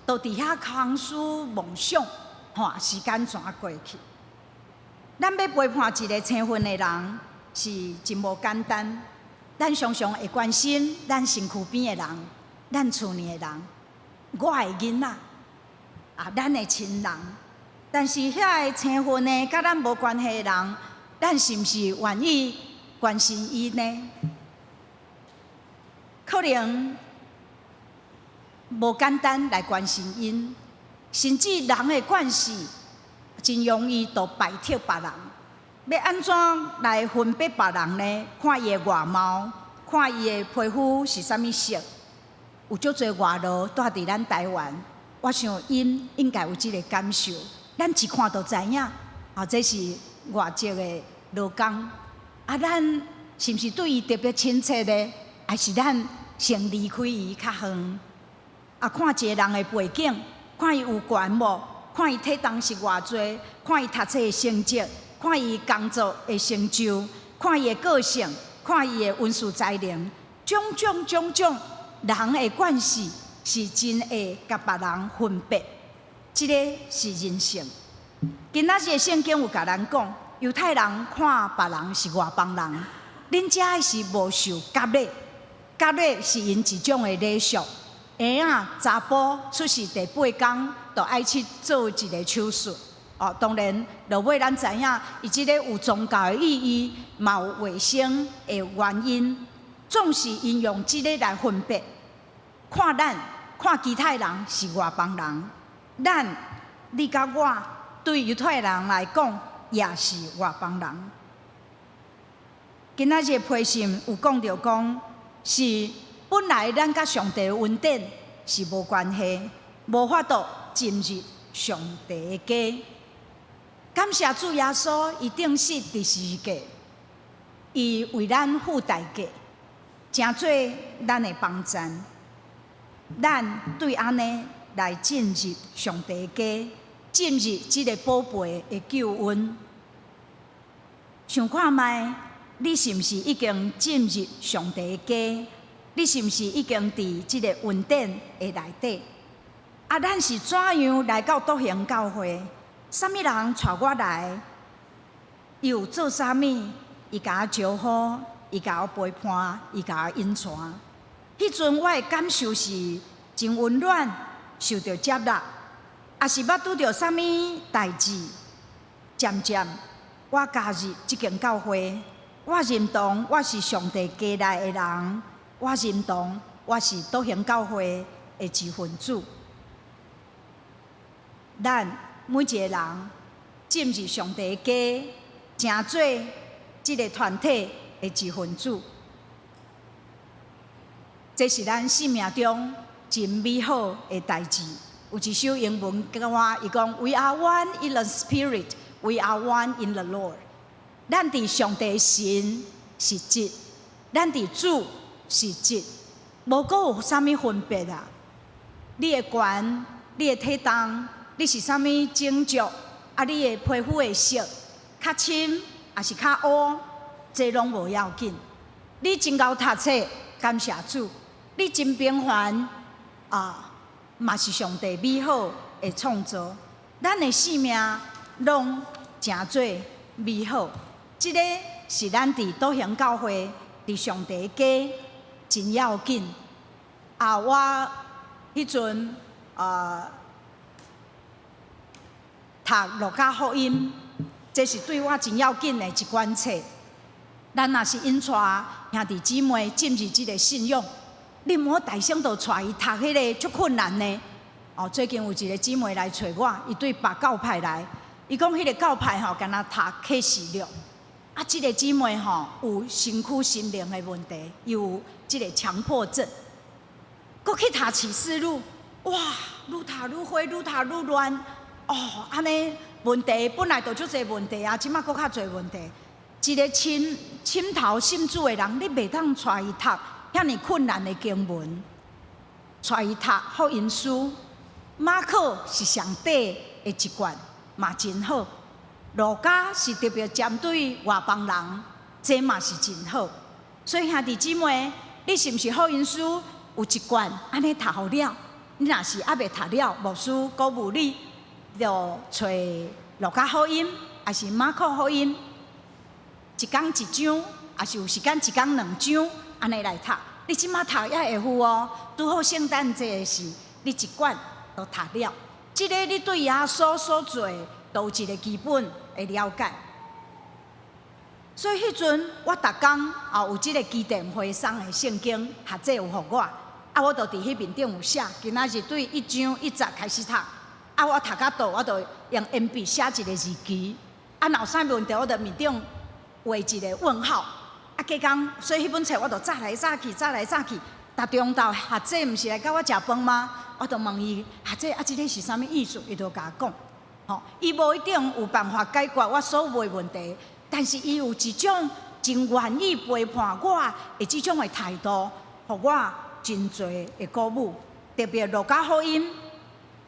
都佇遐空思夢想。看時間怎過去。咱欲陪伴一個青份的人是真無簡單。咱常常會關心咱身軀邊的人，咱厝內的人，我的囡仔，啊，咱的親人。但是遐个青份的，佮咱無關係的人，咱是毋是願意關心伊呢？可能無簡單來關心𪜶，甚至人的關係真容易就排斥別人。欲按怎來分別別人呢？看伊的外貌，看伊的皮膚是啥物色。有足濟外勞蹛佇咱台灣，我想𪜶應該有這个感受。咱一看就知影，啊，這是外籍的勞工。啊，咱是毋是對伊特別親切呢？還是咱先離開伊較遠？啊，看一個人的背景，看伊有權無？看伊體重是偌濟？看伊讀冊的成績？看伊工作的成就？看伊的個性？看伊的文書才能？種種種種，人的關係是真會共別人分別，這个是人性。今仔日的聖經有共咱講，猶太人看別人是外邦人，恁遮是無受割禮，割禮是𪜶一種的禮俗。嬰仔查埔出世第八工，就愛去做一个手術。哦，當然，落尾咱知影，伊這个有宗教的意義，嘛有衛生的原因，總是𪜶用這个來分別。看咱，看其他人是外邦人，咱，你佮我，對猶太人來講，也是外邦人。今仔日批信有講著講，是本來咱佮上帝的恩典是無關係，無法度進入上帝的家。感謝主耶穌，伊釘死佇十字架，伊為咱付代價，成做咱的幫贊。咱對按呢來進入上帝的家，進入這个寶貝的救恩。想看覓，你是毋是已經進入上帝的家？你是毋是已經佇這个恩典的內底？啊，咱是怎樣來到篤行教會？啥物人帶我來？伊有做啥物？伊共我招呼，伊共我陪伴，伊共我引帶。彼陣我的感受是真溫暖，受著接納。抑是捌拄著啥物代誌？漸漸我加入這間教會，我認同我是上帝家內的人，我認同我是篤行教會的一份子。咱每一个人進入上帝的家，成做這个團體的一份子，這是咱生命中真美好的代誌。有一首英文歌，伊講：We are one in the Spirit, we are one in the Lord。咱佇上帝神是一，咱佇主是一，無閣有啥物分別啊？你的懸，你的體重，你是啥物種族？啊，你的皮膚的色較深，抑是較烏？這攏無要緊。你真𠢕讀冊，感謝主；你真平凡啊，嘛是上帝美好的創造。咱的生命攏誠做美好，這个是咱佇篤行教會佇上帝的家真要緊。啊，我彼陣啊讀路加福音，這是對我真要緊的一卷冊。咱若是引帶兄弟姊妹進入這个信仰，你毋好大聲就帶伊讀彼个足困難的。哦，最近有一个姊妹來揣我，伊對別教派來，伊講彼个教派吼，敢若讀啟示錄。啊，這个姊妹吼有身軀心靈的問題，有這个強迫症，閣去讀啟示錄，哇，愈讀愈火，愈讀愈亂。哦，按呢問題本來就足濟問題啊，這馬閣較濟問題。一个深深頭信主的人，你袂當帶伊讀遐爾困難的經文，帶伊讀福音書。馬可是上短的一卷，嘛真好。路加是特別針對外邦人，這嘛是真好。所以兄弟姊妹，你是毋是福音書有一卷按呢讀予了？你若是猶未讀了，牧師鼓舞你，就揣路加福音，抑是馬可福音，一工一章，抑是有時間一工兩章，按呢來讀。你這馬讀也會赴哦。拄好聖誕節的時，你一卷就讀了。這个你對耶穌所做的，都有一個基本的了解。所以彼陣我逐工也有這个基甸會送的聖經，學者有予我，啊，我就佇彼面頂有寫。今仔日對一章一節開始讀，啊，我讀到佗，我就用鉛筆寫一個日期。啊，若有啥物問題，我就面頂畫一個問號。啊，隔工，所以彼本冊我就早來早去，早來早去。逐中晝學者毋是來佮我食飯嗎？我就問伊，學者啊，這个是啥物意思？伊就共我講，吼，伊無一定有辦法解決我所有的問題，但是伊有一種真願意陪伴我的這種的態度，予我真濟的鼓舞。特別路加福音，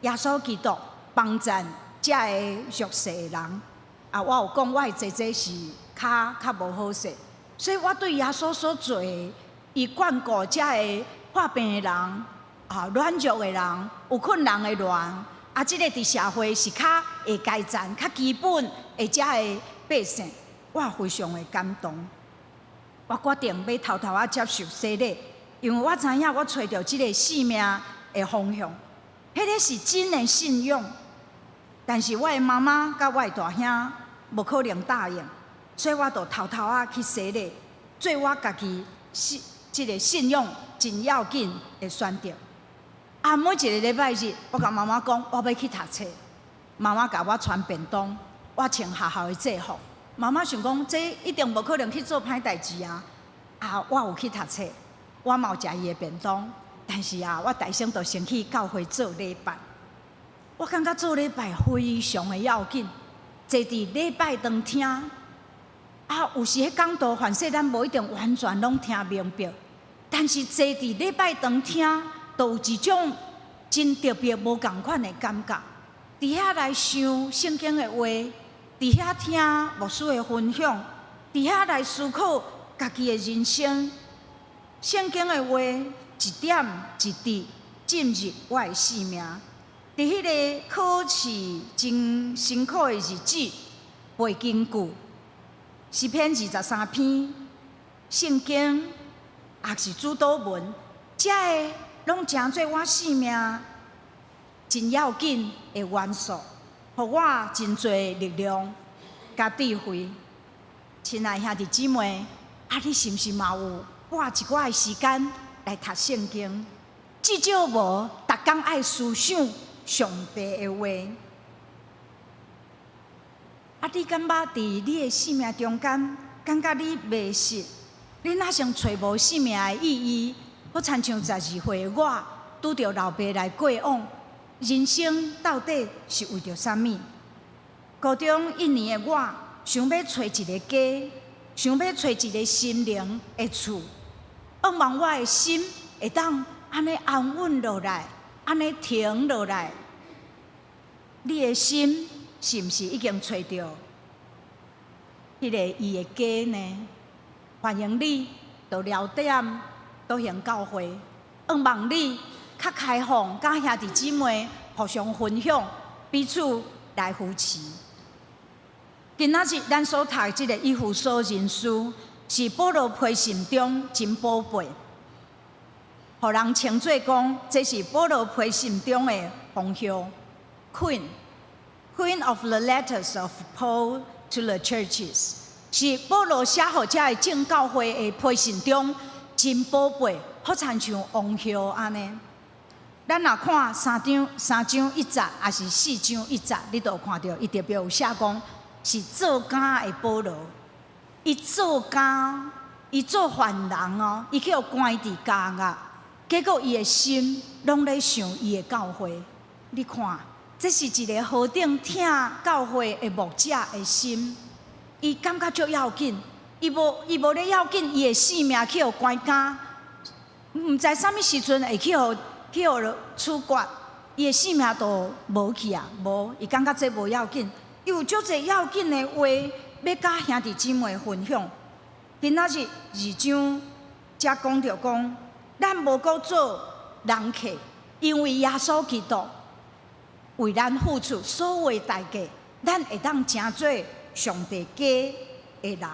耶穌基督幫贊遮个弱勢的人。啊，我有講我的姐姐是跤較無好勢，所以我對耶穌所做的，伊眷顧遮个患病的人，啊，軟弱的人，有困難的人，啊，這个佇社會是較下階層、較基本的遮个百姓，我非常的感動。我決定欲偷偷仔接受洗禮，因為我知影我揣著這个生命的方向，彼个是真的信仰。但是我的媽媽佮我的大兄無可能答應，所以我就偷偷仔去洗禮，做我家己信這个信仰真要緊的選擇。啊，每一个禮拜日，我共媽媽講，我欲去讀冊。媽媽共我傳便當，我穿學校的制服。媽媽想講，這一定無可能去做歹代誌啊！啊，我有去讀冊，我嘛有食伊的便當，但是啊，我大聲就先去教會做禮拜。我感覺做禮拜非常的要緊，坐佇禮拜堂聽。啊，有時彼講道，凡勢咱無一定完全攏聽明白，但是坐佇禮拜堂聽，就有一種真特別無仝款的感覺。佇遐來想聖經的話，佇遐聽牧師的分享，佇遐來思考家己的人生。聖經的話一點一滴進入我的生命。佇彼个考試真辛苦的日子，背經句，詩篇23篇，聖經，抑是主禱文，這个攏成做我生命真要緊的元素，予我真濟力量佮智慧。親愛兄弟姊妹，啊，你是毋是嘛有撥一寡的時間來讀聖經？至少無，逐工愛思想上帝的話。啊，你感覺佇你的生命中間，感覺你迷失，你若像揣無生命的意義，好親像12歲的我，拄著老爸來過往，人生到底是為著啥物？高中一年的我，想欲揣一个家，想欲揣一个心靈的厝，向望我的心會當按呢安穩落來，按呢停落來。你的心是毋是已經揣著彼个伊的家呢？歡迎你到寮點倒行教會，向望你較開放，佮兄弟姊妹互相分享，彼此來扶持。今仔日咱所讀的這个以弗所人書，是保羅批信中真寶貝，予人稱做講，這是保羅批信中的皇后，Queen，Queen of the letters of Paul to the churches，是保羅寫予遮个眾教會的批信中真寶貝，好親像王后按呢。咱若看三章三章一節，抑是四章一節，你都有看著，伊特別有寫講是做監的保羅，伊做監，伊做犯人哦，伊去予關佇監獄，結果伊的心攏咧想伊的教會。你看，這是一个何等疼教會的牧者的心，伊感覺足要緊，伊無咧要緊伊的性命去予關監，毋知啥物時陣會去予處決，伊的性命都無去啊，無，伊感覺這無要緊，伊有足濟要緊的話欲佮兄弟姊妹分享。今仔日二章才講著講，咱無閣做人客，因為耶穌基督為咱付出所有代價，咱會當成做上帝家的人。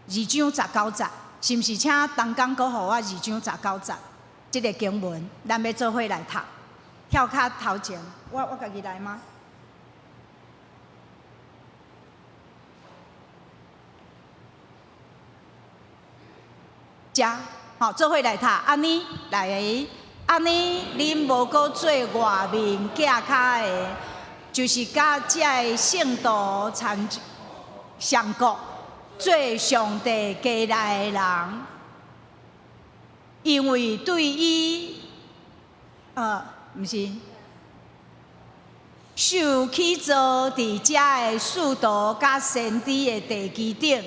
二章十九節，是毋是請東剛閣予我二章十九節？這个經文，咱欲做伙來讀。跳較頭前，我家己來嗎？遮，吼，做伙來讀，按呢來，按呢，恁無閣做外面寄跤的，就是佮遮的聖徒參相國，做上帝家內的人，因為對伊，毋是，受起造佇遮的使徒佮先知的地基頂，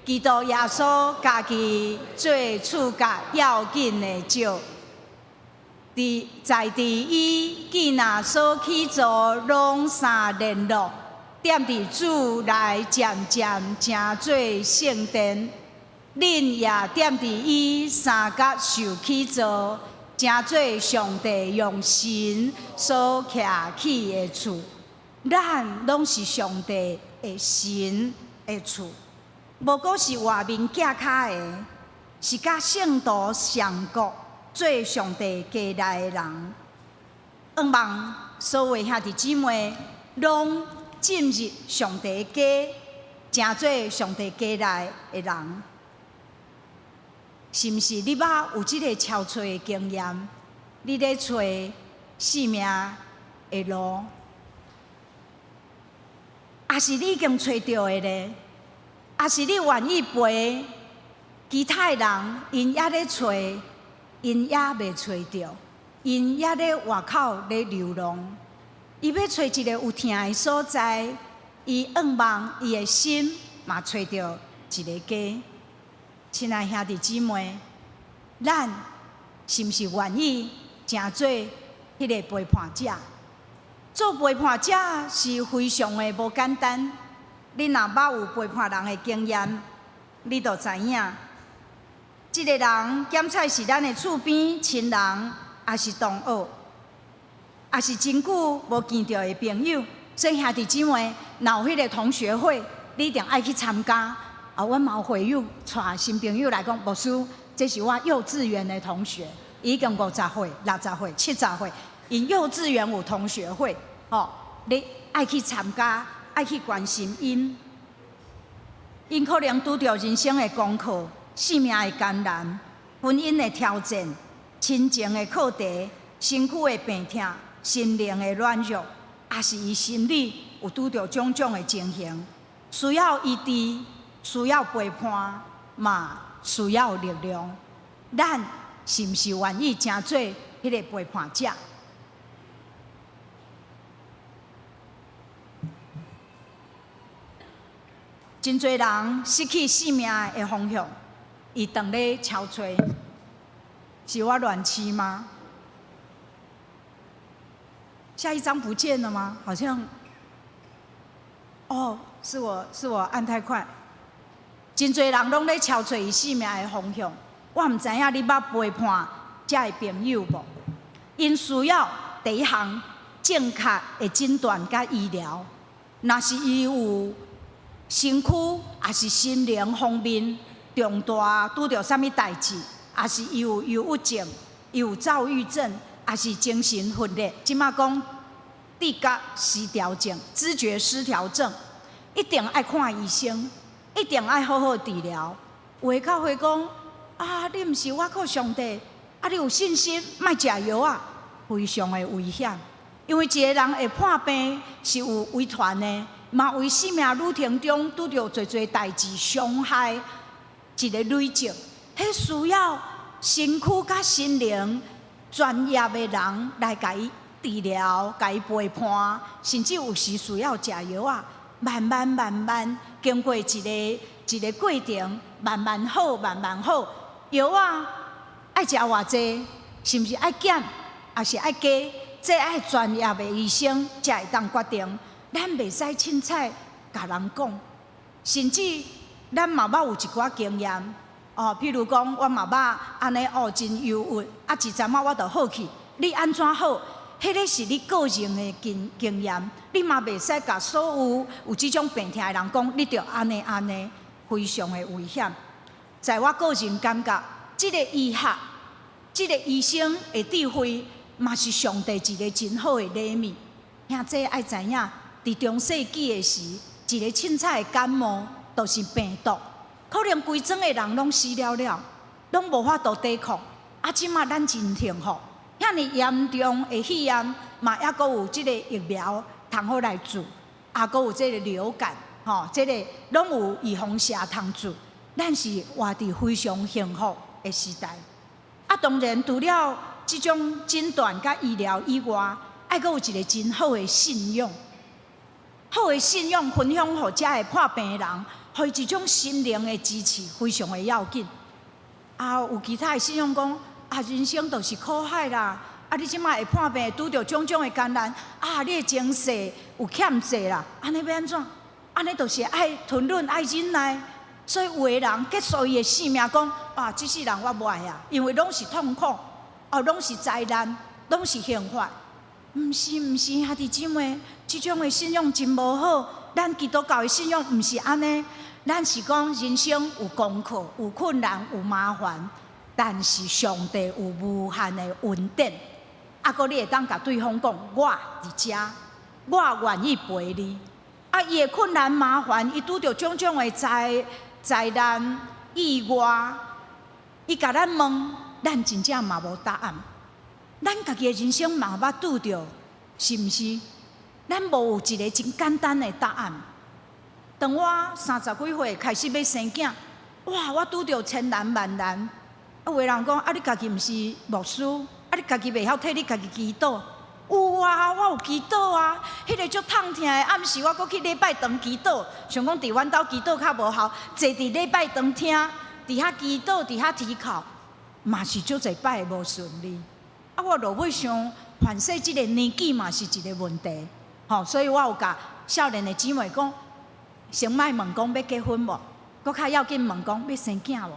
基督耶穌家己做厝角要緊的石，在佇伊囝若所起造攏相聯絡，踮佇主內漸漸成做聖殿，恁也踮佇伊相佮受起造，成做上帝用神所徛起的厝。咱攏是上帝的神的厝，無閣是外面寄跤的，是佮聖徒相國做上帝家內的人。向望所有兄弟姊妹攏進入上帝家，成做上帝家內的人。是毋是你捌有這个敲揣的經驗？你咧揣生命的路，抑是你已經揣著的咧？抑是你願意陪其他的人，𪜶猶咧揣，𪜶猶未揣著，𪜶猶咧外口咧流浪。伊欲揣一个有疼的所在，伊向望伊的心嘛揣著一个家。親愛兄弟姊妹，咱是毋是願意成做彼个陪伴者？做陪伴者是非常的無簡單。你若捌有陪伴人的經驗，你就知影，這个人檢採是咱的厝邊親人，抑是同學，抑是真久無見著的朋友。所以兄弟姊妹，若有彼个同學會，你一定愛去參加。啊，阮嘛有會友帶新朋友來講，牧師，這是我幼稚園的同學，已經50歲、60歲、70歲，𪜶幼稚園有同學會，吼，你愛去參加，愛去關心𪜶。𪜶可能拄著人生的功課、性命的艱難、婚姻的挑戰、親情的課題、身軀的病痛、心靈的軟弱，抑是伊心理有拄著種種的情形，需要醫治。需要陪伴，嘛需要力量。咱是毋是願意成做彼个陪伴者？真濟人失去生命的方向，伊當咧敲揣，是我亂試嗎？下一張不見了嗎？好像，哦，是我按太快。真濟人攏咧敲揣伊生命的方向，我毋知影你捌陪伴遮的朋友無？𪜶需要第一項正確的診斷佮醫療。若是伊有身軀，抑是心靈方面重大拄著啥物代誌，抑是伊有憂鬱症、伊有躁鬱症，抑是精神分裂，這馬講知覺失調症、知覺失調症，一定愛看醫生。一定愛好好治療。有的教會講啊，你毋是倚靠上帝，啊，你有信心，莫食藥仔，非常的危險。因為一个人會破病是有遺傳的，嘛為生命旅程中拄著濟濟代誌傷害，一个累積，彼需要身軀佮心靈專業的人來共伊治療、共伊陪伴，甚至有時需要食藥仔。慢慢慢慢經過一个一个過程，慢慢好，慢慢好。藥仔愛食偌濟，是毋是愛減，抑是愛加？這愛專業的醫生才會當決定。咱袂使凊彩共人講，甚至咱嘛捌有一寡經驗哦，譬如講，我嘛捌按呢哦，真憂鬱，啊，一陣仔我就好去。你按怎好？彼彼个是你個人的經驗，你嘛袂使共所有有這種病痛的人講，你著按呢按呢，非常的危險。在我個人感覺，這个醫學、這个醫生的智慧，嘛是上帝一個真好的禮物。兄弟愛知影，佇中世紀的時，一个凊彩的感冒，就是病毒，可能規莊的人攏死了了，攏無法度抵抗。啊，這馬咱真幸福，遐爾嚴重的肺炎，嘛猶閣有這个疫苗通好來注，啊，閣有這个流感，吼，這个攏有預防射通注。咱是活佇非常幸福的時代。啊，當然除了這種診斷佮醫療以外，愛閣有一個真好的信仰。好的信仰分享予遮个破病的人，予伊一種心靈的支持，非常的要緊。啊，有其他的信仰講，啊，人生就是苦海啦。啊，你這馬會破病，拄著種種的艱難，啊，你的前世有欠債啦，按呢欲按怎？按呢就是愛吞忍，愛忍耐。所以有的人結束伊的性命，講啊，這世人我無愛啊，因為攏是痛苦，哦，攏是災難，攏是刑罰。毋是毋是，兄弟姊妹，這種的信仰真無好。咱基督教的信仰毋是按呢，咱是講人生有功課、有困難、有麻煩，但是上帝有無限的恩典。啊，閣你會當共對方講，我佇遮，我願意陪你。啊，伊的困難麻煩，伊拄著種種的災難、意外，伊共咱問，咱真正嘛無答案。咱家己的人生嘛捌拄著，是毋是？咱無有一个真簡單的答案。當我三十幾歲開始欲生囝，哇！我拄著千難萬難。啊，有的人講啊，你家己毋是牧師，啊，你家己袂曉替你家己祈禱。有啊，我有祈禱啊。彼个足痛疼的暗時，我閣去禮拜堂祈禱，想講佇阮兜祈禱較無效，坐佇禮拜堂聽，佇遐祈禱，佇遐祈哭，嘛是足濟擺無順利。啊，我落尾想，凡勢這个年紀嘛是一个問題，吼，所以我有共少年的姊妹講，先莫問講欲結婚無，閣較要緊問講欲生囝無，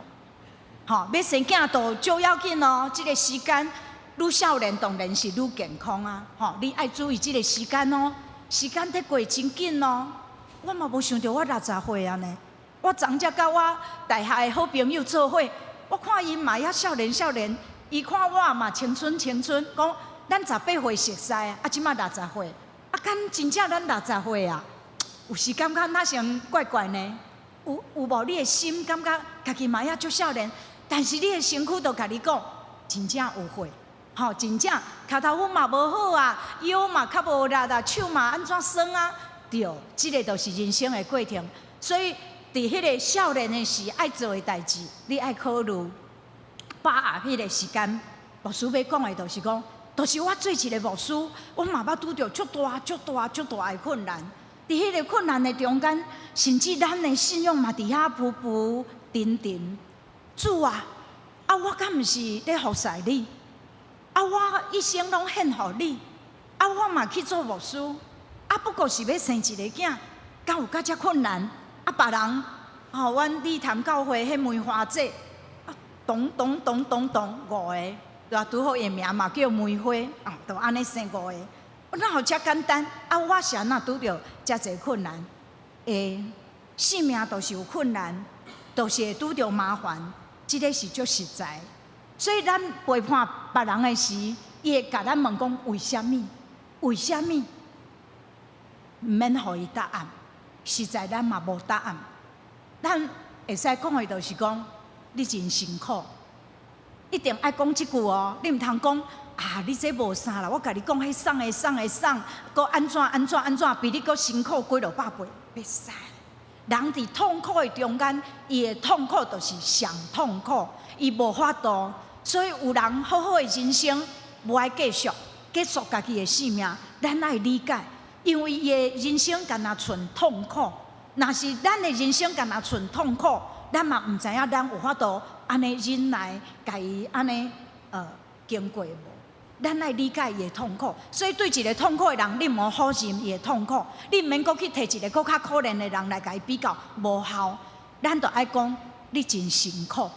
吼，欲生囝都足要緊哦，這個時間愈少年當然是愈健康啊，吼，你愛注意這个時間哦，時間佇過真緊哦。我嘛無想著我60歲啊呢，我昨才佮我大學的好朋友做伙，我看𪜶嘛猶少年少年。伊看我嘛青春青春，講咱18歲熟似啊，這馬六十歲，啊，敢真正咱六十歲啊？有時感覺若像怪怪呢？有無？你的心感覺家己嘛猶足少年，但是你的身軀就共你講，真正有歲，吼，真正跤頭趺嘛無好啊，腰嘛較無力啊，手嘛按怎酸啊？對，這个就是人生的過程。所以，佇彼个少年的時愛做的代誌，你愛考慮。把握彼个時間，牧師欲講的，就是講，就是我做一个牧師，我嘛捌拄著足大、足大、足大的困難。佇彼个困難的中間，甚至咱的信仰嘛佇遐浮浮沉沉。主啊，啊，我敢毋是咧服侍你？啊，我一生攏獻予你，啊，我嘛去做牧師，啊，不過是欲生一个囝，敢有遮困難？啊，別人，吼，阮禮潭教會彼梅花姐。咚咚咚咚咚，五个，對啊，拄好伊名嘛叫梅花，啊，就按呢生五个，哪有遮簡單？啊，我是按怎拄著遮濟困難？欸，生命都是有困難，都是會拄著麻煩，這个是足實在。所以咱陪伴別人的時，伊會共咱問講為啥物？為啥物？毋免予伊答案，實在咱嘛無答案。咱會使講的，就是講你真辛苦，一定愛講這句哦。你毋通講啊，你這無啥啦。我共你講，彼送的送的送，閣按怎按怎按怎，比你閣辛苦幾落百倍，袂使。人佇痛苦的中間，伊的痛苦就是上痛苦，伊無法度。所以有人好好的人生無愛繼續，結束家己的性命，咱愛理解，因為伊的人生敢若賰痛苦。若是咱的人生敢若賰痛苦，咱嘛毋知影咱有法度按呢忍耐，共伊按呢經過無？咱愛理解伊的痛苦，所以對一個痛苦的人，你毋好否認伊的痛苦，你毋免閣去提一個閣較可憐的人來共伊比較，無效。咱就愛講你真辛苦。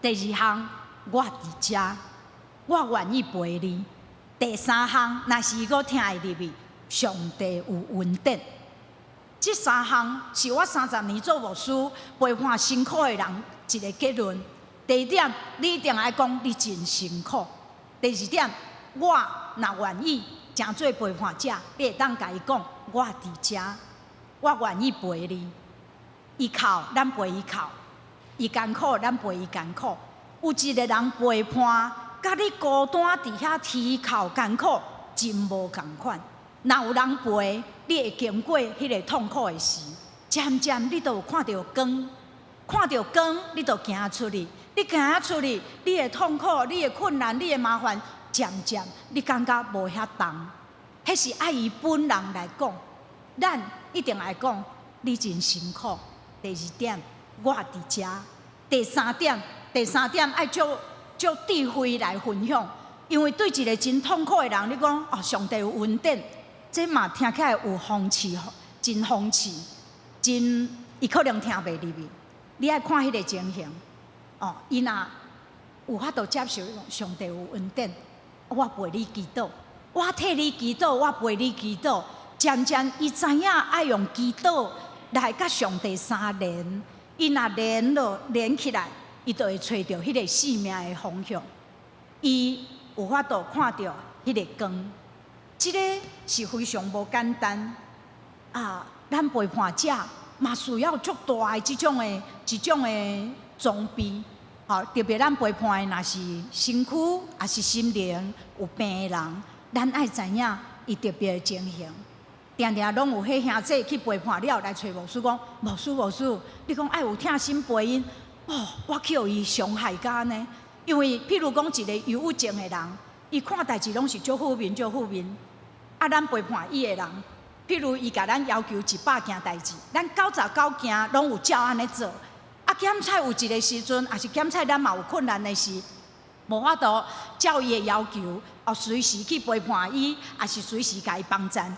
第二項，我佇遮，我願意陪你。第三項，若是伊閣聽會入去，上帝有恩典。這三項是我30年做牧師陪伴辛苦的人一个結論。第一點，你一定愛講你真辛苦。第二點，我若願意成做陪伴者，你會當共伊講，我佇遮，我願意陪你。伊哭，咱陪伊哭；伊艱苦，咱陪伊艱苦。有一个人陪伴，佮你孤單佇遐啼哭艱苦，真無仝款。若有人陪，你會經過彼个痛苦的時，漸漸你就有看著光，看著光，你就行出去。你行出去，你的痛苦、你的困難、你的麻煩，漸漸你感覺無遐重。彼是愛伊本人來講，咱一定愛講，你真辛苦。第二點，我佇遮。第三點，第三點愛借借智慧來分享，因為對一个真痛苦的人，你講哦，上帝有恩典，這嘛聽起來有諷刺，真諷刺，真伊可能聽袂入去。你愛看彼个情形，哦，伊若有法度接受上帝有恩典，我陪你祈禱，我替你祈禱，我陪你祈禱。漸漸伊知影愛用祈禱來佮上帝相連，伊若連落連起來，伊就會揣著彼个生命的方向。伊有法度看著彼个光，這个是非常無簡單啊！咱陪伴者嘛需要足大的這種的裝備，吼，特別咱陪伴的若是身軀，抑是心靈有病的人，咱愛知影伊特別的情形。定定攏有彼兄弟去陪伴了來揣牧師講，牧師牧師，你講愛有疼心陪𪜶，哦，我去予伊傷害甲按呢。因為譬如講一个憂鬱症的人，伊看代誌攏是足負面足負面。啊，咱陪伴伊的人，譬如伊共咱要求100件代誌，咱99件攏有照按呢做。啊，檢採有一个時陣，抑是檢採咱嘛有困難的時，無法度照伊的要求，哦，隨時去陪伴伊，抑是隨時共伊幫贊。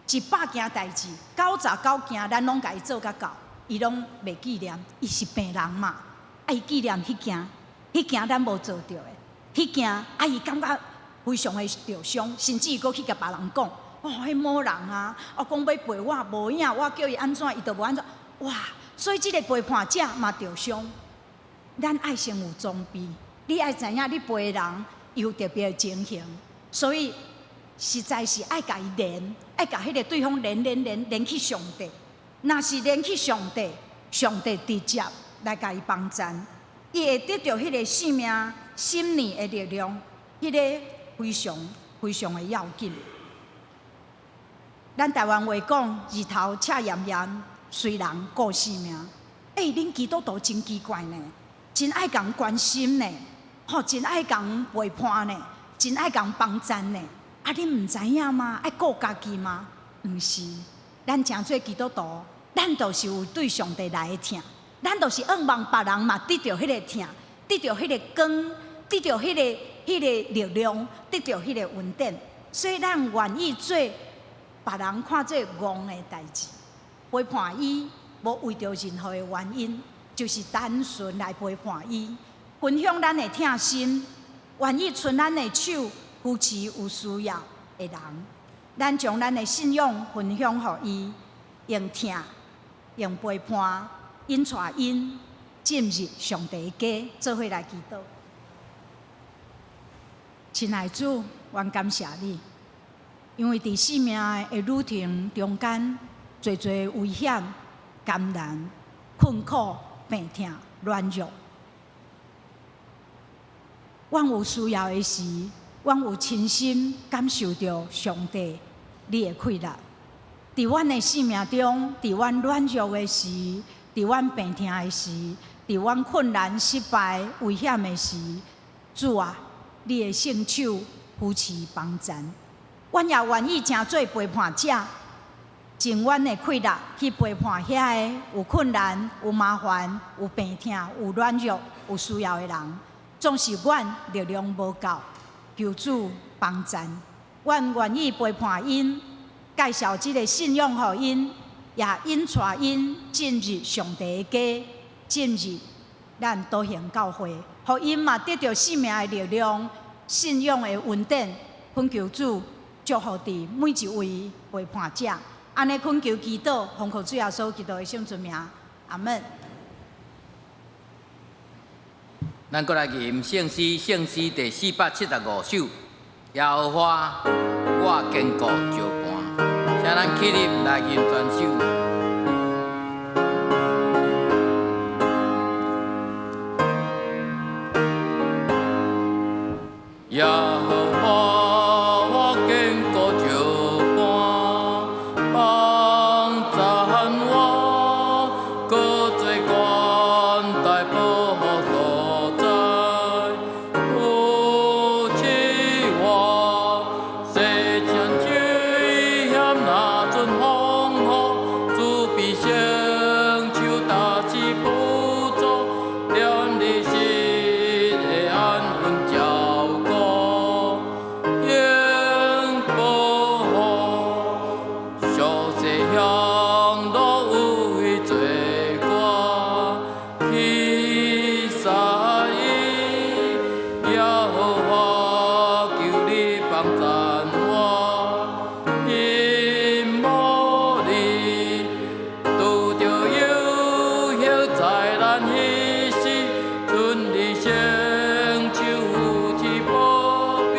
100件代誌，99件咱攏共伊做甲到，伊攏袂記念，伊是病人嘛，啊，伊記念彼件，彼件咱無做著的，彼件啊，伊感覺非常的受傷，甚至伊閣去共別人講，哦，彼某人啊，哦，講欲陪我無影，我叫伊按怎，伊就無按怎，哇！所以這个陪伴者嘛著傷。咱愛先有裝備，你愛知影你陪的人有特別的情形，所以實在是愛共伊連，愛共彼个對方連連連連去上帝。若是連去上帝，上帝直接來共伊幫贊，伊會得著彼个生命心靈的力量，彼个非常非常的要緊。咱台灣話講，日頭赤炎炎，隨人顧性命。欸，恁基督徒真奇怪呢，真愛共關心呢，吼，真愛共陪伴呢，真愛共幫贊呢。啊，恁毋知影嗎？愛顧家己嗎？毋是，咱成做基督徒，咱就是有對上帝來的疼，咱就是向望別人嘛得著彼个疼，得著彼个光，得著彼个力量，得著彼个恩典，所以咱願意做別人看做戇的代誌，陪伴伊，無為著任何的原因，就是單純來陪伴伊，分享咱的疼心，願意伸咱的手扶持有需要的人，咱將咱的信仰分享予伊，用疼，用陪伴，引帶𪜶進入上帝的家，做伙來祈禱。親愛主，阮感謝你，因為佇生命的旅程中間，濟濟危險、艱難、困苦、病痛、軟弱，阮有需要的時，阮有親身感受著上帝你的氣力。佇阮的生命中，佇阮軟弱的時，佇阮病痛的時，佇阮困難、失敗、危險的時，主啊，你的聖手扶持幫贊。阮也願意成做陪伴者，盡阮的氣力去陪伴遐个有困難、有麻煩、有病痛、有軟弱、有需要的人。縱使阮力量無夠，求主幫贊。阮願意陪伴𪜶，介紹這个信仰予𪜶，也引帶𪜶進入上帝的家，進入咱道行教會，予𪜶嘛得著生命的力量、信仰的恩典，扶懇求主祝福佇每一位陪伴者。按呢懇求祈禱，奉靠主耶穌基督的聖尊名，阿門。咱閣來吟聖詩，聖詩第475首，耶和華，我堅固石磐，請咱起立來吟全首。耶和華，我堅固石磐，幫贊我，閣做懸大保護所在，扶持我，世間危險若陣風雨，主必承受大事輔助，踮你實的安穩照顧，永保護，俗世享樂為罪過，去殺伊，耶和華求你幫贊我，因無你拄著誘惑災難彼時，剩你承受扶持保庇，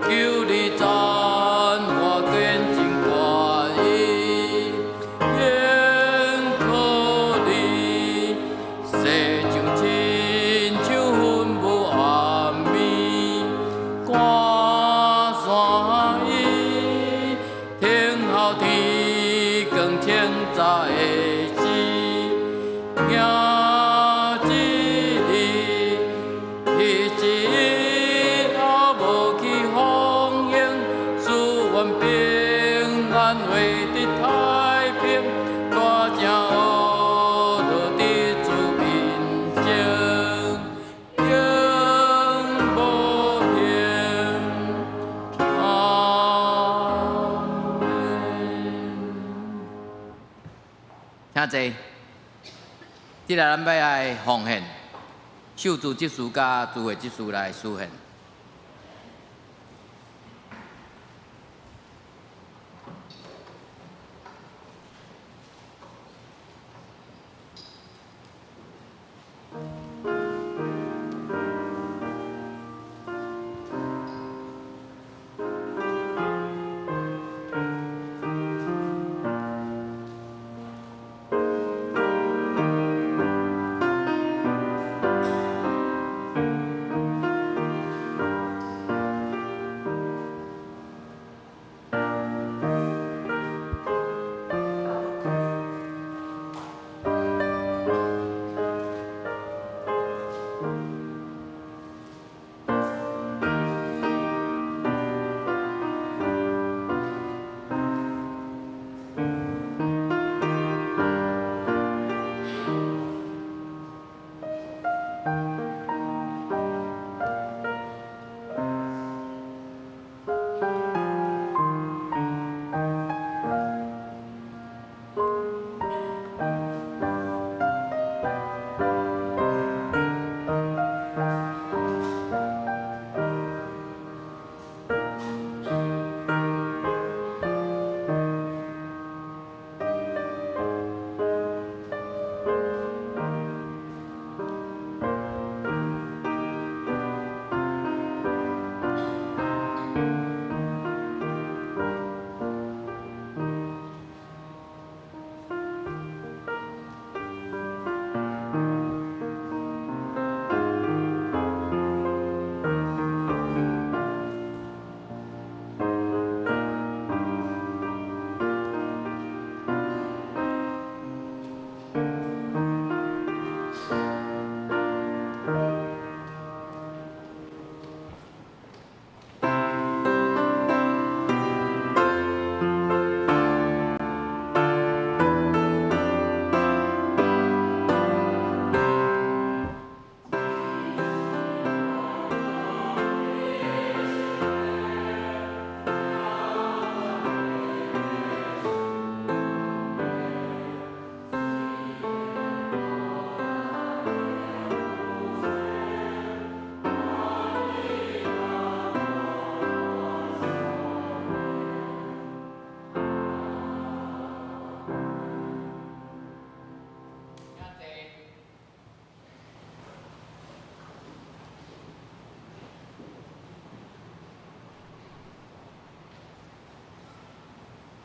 求你贊我堅定決意，永靠你，世上親像雲霧暗暝，趕散伊，聽候天光清早的時，行一日，彼時也無去風影，誓願平安活佇太平，大聲學樂佇主面前，永無停。阿們。請坐。這下咱欲來奉獻，秀珠執事佮諸位執事來司獻。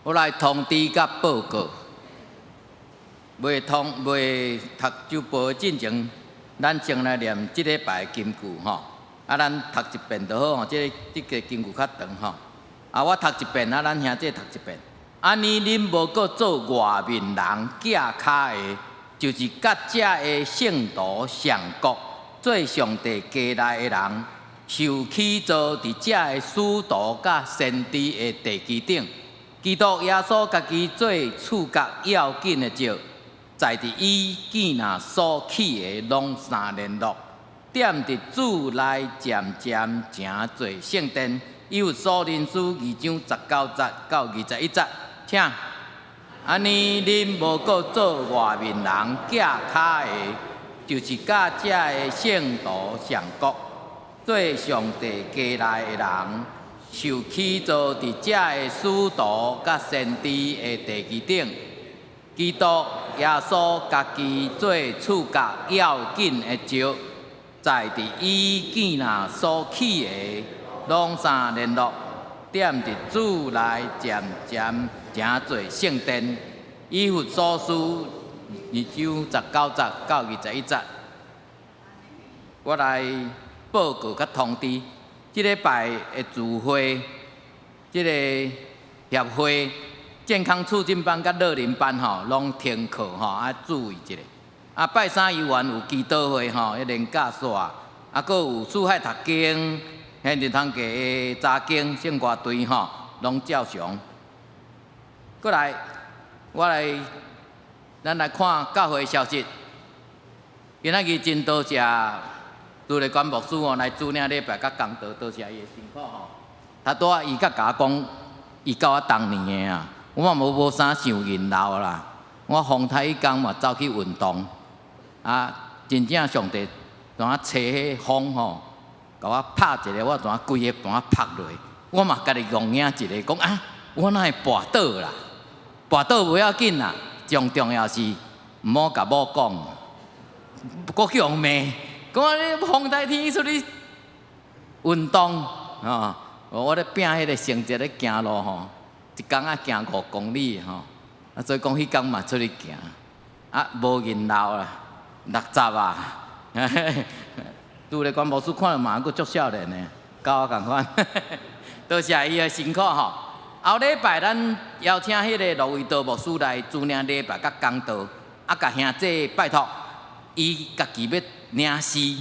我來通知佮報告，未通未讀週報進前，咱先來念這禮拜的金句吼。啊，咱讀一遍就好吼。這個金句較長吼。啊，我讀一遍，啊，咱兄弟讀一遍。按呢，恁無閣做外面人寄跤的，就是佮遮的聖徒上國，做上帝家內的人，受起造佇遮的使徒佮先知的地基頂。基督耶穌家己做厝角要緊的石，在佇伊囝若所起的攏相聯絡，踮佇主內漸漸成做聖殿。以弗所林書二章十九節到21節，請。按呢，恁無閣做外面人寄跤的，就是佮遮的聖徒上國，做上帝家內的人，受起造佇遮的使徒佮先知的地基頂，基督耶穌家己做厝角要緊的石，在佇伊囝若所起的，攏相聯絡，踮佇主內漸漸成做聖殿。以弗所書二章十九節到21節，我來報告佮通知，這禮拜的聚會，這個協會健康促進班佮樂齡班吼，攏停課吼，愛注意一下。啊，拜三猶原有祈禱會吼，彼連假煞，啊，閣有四海讀經，現日通家的查經聖歌隊吼，攏照常。過來，我來，咱來看教會消息。今仔日真多謝朱麗冠牧師吼來主領禮拜佮講道，多謝伊的辛苦吼。他拄仔伊閣共我講，伊佮我同年的啊，我嘛無啥想𪜶老啦。我風颱彼工嘛走去運動，啊，真正上帝怎啊吹彼風吼，共我拍一下，我怎啊規个怎啊拍落，我嘛家己戇影一下，講啊，我哪會跋倒啦？跋倒無要緊啦，上重要是毋好共某講，閣去予罵，講你風颱天出去運動啊！我咧拼彼個成績咧行路吼，一工愛行5公里吼，啊，所以講彼工嘛出去行，啊，無𪜶老啦，60啊，拄咧關牧師看著嘛閣足少年的，佮我仝款，多謝伊的辛苦吼。後禮拜咱邀請彼個盧維道牧師來主領禮拜佮講道，啊，共兄弟拜託，伊家己欲領詩，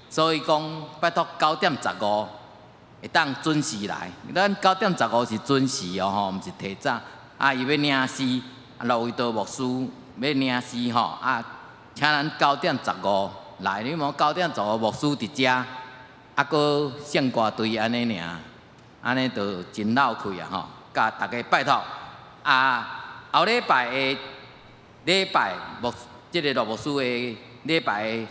所以講拜託9點15會當準時來。咱九點十五是準時哦吼，毋是提早。啊，伊欲領詩，啊，盧維道牧師欲領詩吼，啊，請咱九點十五來。你無9點15牧師佇遮，啊，閣聖歌隊按呢爾，按呢就真鬧氣啊吼。共大家拜託，啊，後禮拜的禮拜牧，這個盧牧師的禮拜的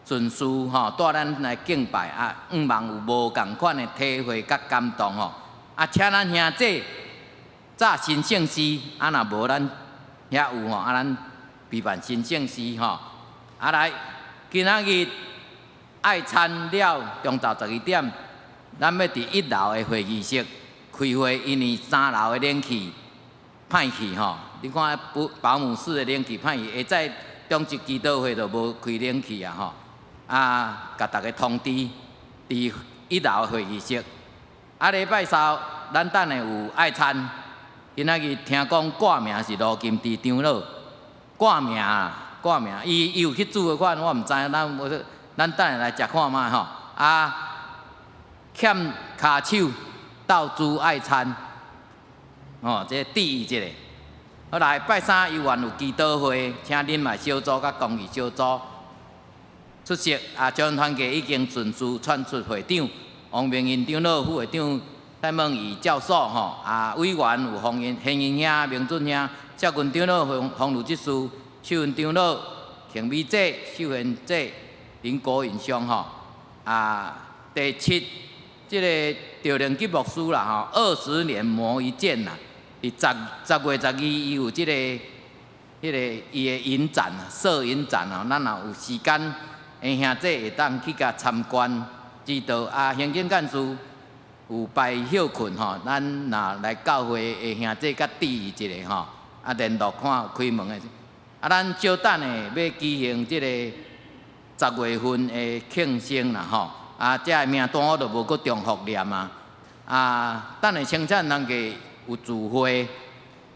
順序吼，帶咱來敬拜啊，向望有無仝款的體會佮感動吼。啊，請咱兄弟早申請詩，啊，若無咱遐有吼，啊，咱備辦申請詩吼。啊來，今仔日愛餐了，中晝12點，咱欲佇一樓的會議室開會，因為三樓的冷氣歹去吼。你看保姆室的冷氣歹去，下早中晝祈禱會就無開冷氣啊吼。啊，共大家通知，佇一樓會議室。啊，禮拜三咱等下有愛餐。今仔日聽講掛名是盧金池長老，掛名啊，掛名，伊有去煮的款，我毋知，咱等下來食看覓吼。啊，欠跤手鬥煮愛餐，哦，這注意一下。好來，拜三猶原有祈禱會，請恁嘛小組佮公義小組出席。啊，長團契已經順序選出會長，王明英長老、副會長蔡孟儀教授吼。啊，委員有洪英、賢英兄、明俊兄、謝軍長老、洪洪儒執事、秀雲長老、慶美姐、秀賢姐、林國雲兄吼。啊，第七，這個趙連吉牧師啦吼，20年磨一劍啦。佇10月12，伊有這個、彼個伊的影展，攝影展哦。咱若有時間，兄弟會當去共參觀指導。啊，行政幹事有排歇睏吼，咱若來教會的兄弟較注意一下吼，啊聯絡看有開門的。啊，咱稍等下欲舉行這個十月份的慶生啦吼，啊，這个名單我就無閣重複念啊。啊，等下清晨人家有聚會，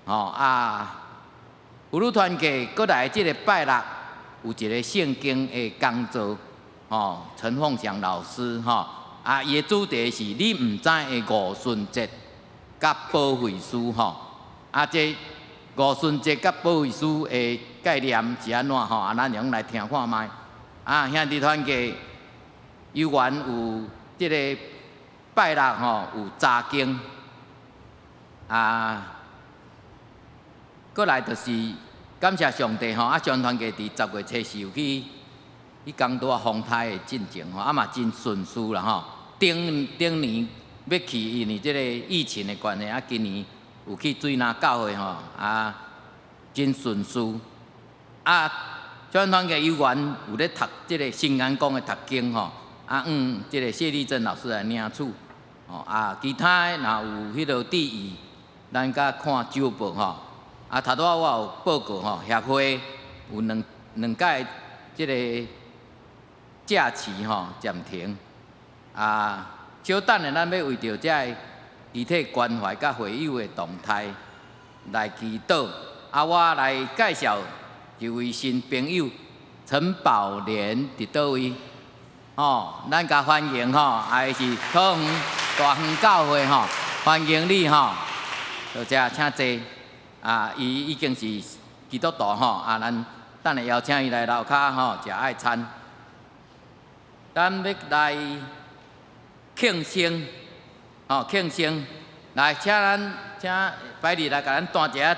吼啊，婦女團契閣來這個拜六有一個聖經的講座，吼，陳鳳祥老師吼，啊，伊的主題是你毋知的五旬節佮保惠師吼，啊，這五旬節佮保惠師的概念是按怎吼？啊，咱用來聽看覓。啊，兄弟團契有緣有這個拜六吼有查經，啊，閣來就是感謝上帝吼，啊，上團契佇十月初四有去去講拄仔風颱的進程吼，啊嘛真順遂啦吼。頂頂年欲去，因為這個疫情的關係，啊，今年有去水林教會吼，啊，真順遂。啊，上團契有緣有咧讀這個新眼光的讀經吼，啊，嗯，這個謝麗珍老師來領取，吼啊，其他的若有彼落注意，咱佮看週報吼。啊，頭拄仔我有報告吼，協會有兩兩屆這個假期吼暫停。啊，稍等下咱欲為著這个肢體關懷佮會友的動態來祈禱。啊，我來介紹一位新朋友陳寶蓮佇佗位？吼，咱共歡迎吼，啊，伊是桃園大園教會吼，歡迎你吼，多謝，請坐。啊，伊已經是基督徒吼，啊，咱等下邀請伊來樓跤吼食愛餐。咱欲來慶生，吼慶生，來請咱請百里來共咱彈一下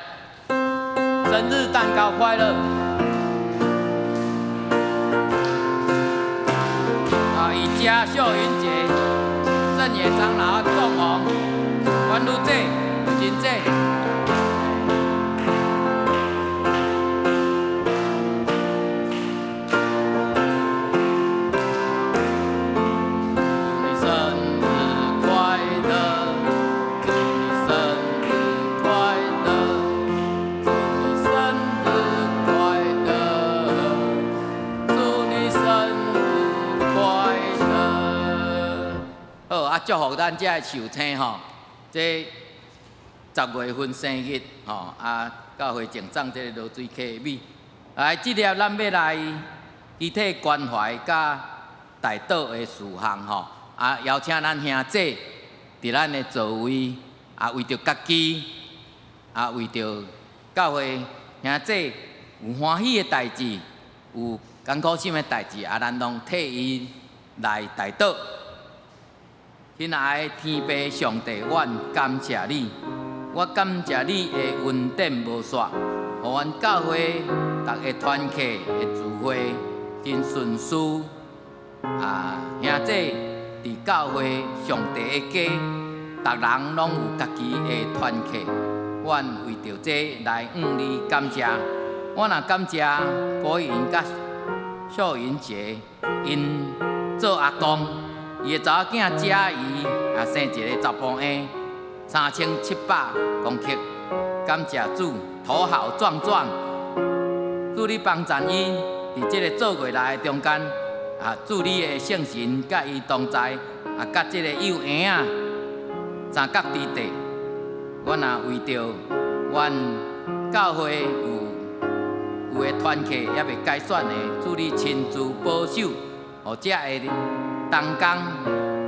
生日蛋糕快樂。啊，伊遮秀雲姐、鄭野長老、眾王、關女姐、金姐。祝你生日快樂，祝你生日快樂，祝你生日快樂，祝你生日快樂。好，啊，祝福咱遮的壽星吼，這十月份生日吼，啊，教會贈送這個濁水溪的米。來，這粒咱欲來肢體關懷佮代禱的事項吼，啊，邀請咱兄弟佇咱的座位，啊，為著家己，啊，為著教會兄弟有歡喜的代誌，有艱苦心的代誌，啊，咱攏替伊來代禱。親愛的天父上帝，阮感謝你，我感謝你的恩典無煞，予阮教會逐个團契的聚會真順遂。啊，兄弟佇教會上帝的家，逐人攏有家己的團契。阮為著這來向你感謝。我若感謝郭雲佮秀雲姐，𪜶做阿公，伊的查某囝嘉怡也生一个查埔嬰，3700公克。感謝主，頭好壯壯。主你幫贊𪜶佇這个做月老的中間，啊，主你的聖神佮伊同在，啊，佮這個幼嬰仔三角之地。阮也為著阮教會有有的團契猶未改選的，主你親自保守，予遮个同工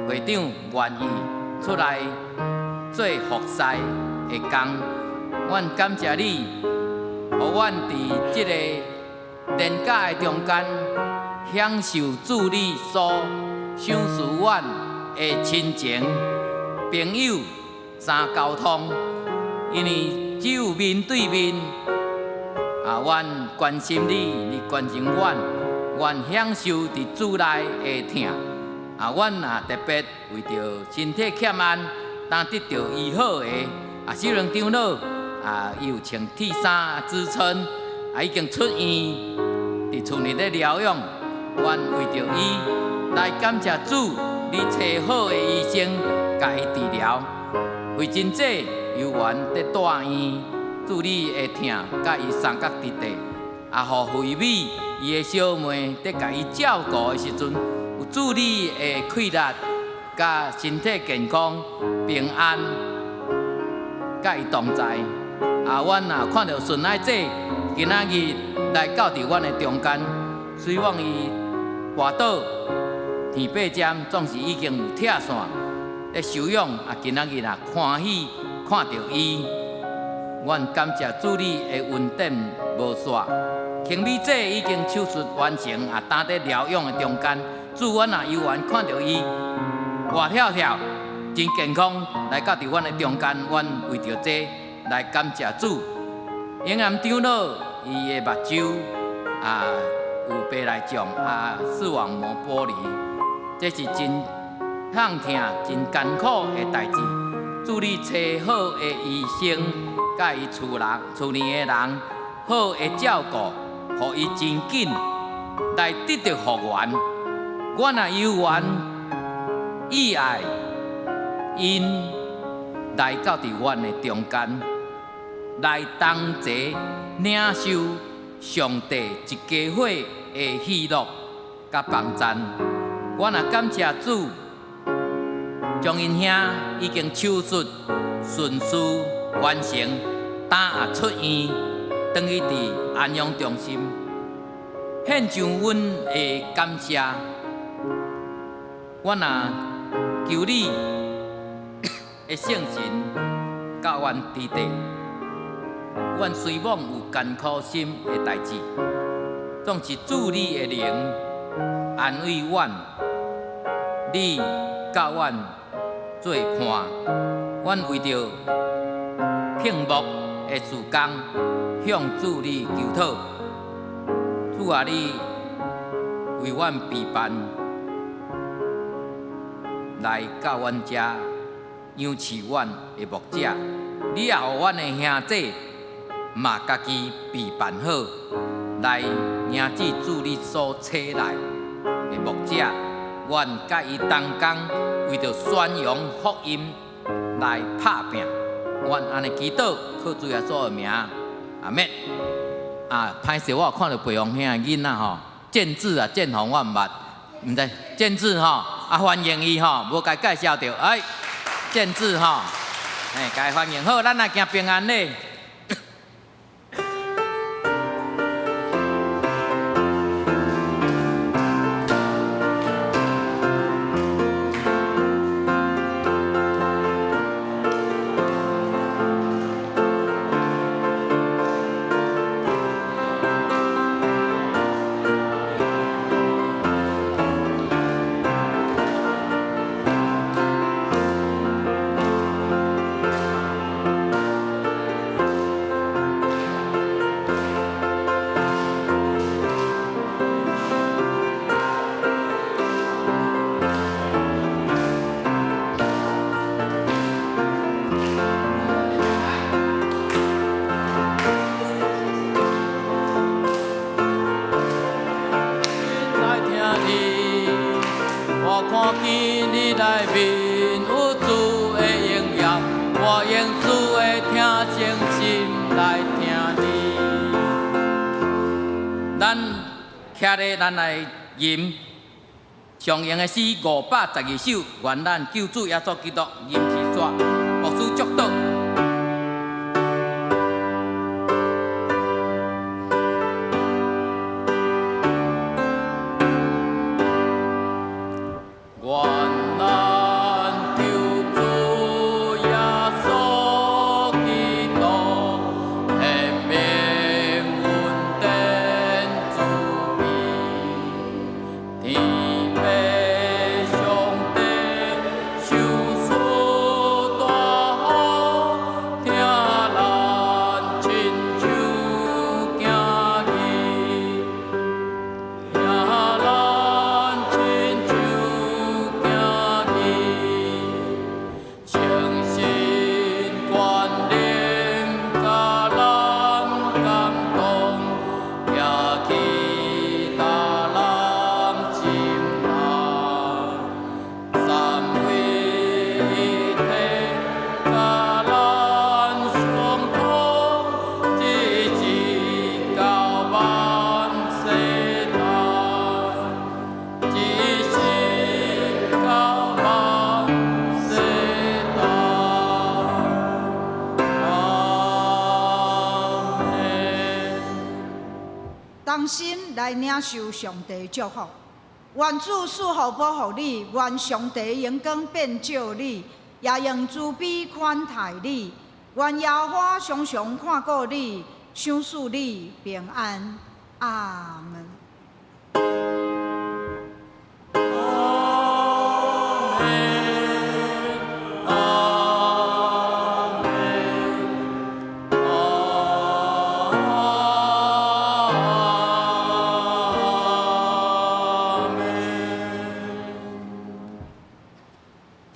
會長願意出來做服侍的工。阮感謝你，予阮佇這个連假的中間，享受主你所賞賜阮的親情、朋友三溝通，因為只有面對面，啊，阮關心你，你關心阮，阮享受佇主內的疼。啊，阮也特別為著身體欠安，當得著醫好的，啊，小玲長老，啊，伊有穿鐵衫支撐，啊，已經出院，佇厝內咧療養。阮為著伊來感謝主，你揣好的醫生，共伊治療。惠珍姐猶原佇住院，主你的疼佮伊相佮佇地，啊，予惠美伊的小妹佇共伊照顧的時陣，有主你的氣力，佮身體健康平安，佮伊同在。啊，阮也看著順愛姐今仔日來到佇阮的中間，雖罔伊跋倒天八針，總是已經有拆線咧休養。啊，今仔日也歡喜看著伊，阮感謝主你的恩典無煞。慶美姐已經手術完成，也擔佇療養的中間。主，阮也猶原看著伊活跳跳，真健康來到佇阮的中間。阮為著這來感謝主。永岩長老伊的目睭啊有白內障啊，視網膜剝離，這是真痛疼、真艱苦的代誌。主你揣好的醫生，佮伊厝人、厝內的人好的照顧，予伊真緊來得著復原。阮也猶原意愛𪜶來到佇阮的中間，來同齊領受上帝一家伙的喜樂佮幫贊。阮也感謝主，將𪜶兄已經手術順遂完成，今也出院，轉去佇安養中心，獻上阮的感謝。阮也求你的聖神佮阮佇地，阮雖罔有艱苦心的代誌，總是主你的靈安慰阮，你佮阮做伴，阮為著聘牧的事工，向主你求討。主啊，你為阮備辦來到阮遮養飼阮的牧者，你也予阮的兄弟嘛家己備辦好，來迎接主你所差來的牧者，阮佮伊同工，為著宣揚福音來拍拚。阮按呢祈禱，靠主耶穌的名，阿們。啊，歹勢，我有看著培王兄的囡仔吼，建志啊，建宏我毋捌，毋知建志吼，啊歡迎伊吼，無共介紹著，哎，建志吼，哎，共伊歡迎，好，咱來行平安禮。來聽你，我看見你內面有主的榮耀，我用主的聽誠心來聽你。咱徛咧，咱來吟常用的詩512首，願咱救主耶穌基督吟一煞，牧師祝禱。願咱救主耶穌基督顯明恩典慈悲，天父上帝受賜大同心來領受上帝祝福。願主賜福保護你，願上帝榮光遍照你，也用慈悲寬待你。願耶和華常常看顧你，賞賜你平安。阿門。阿門，阿門，阿門。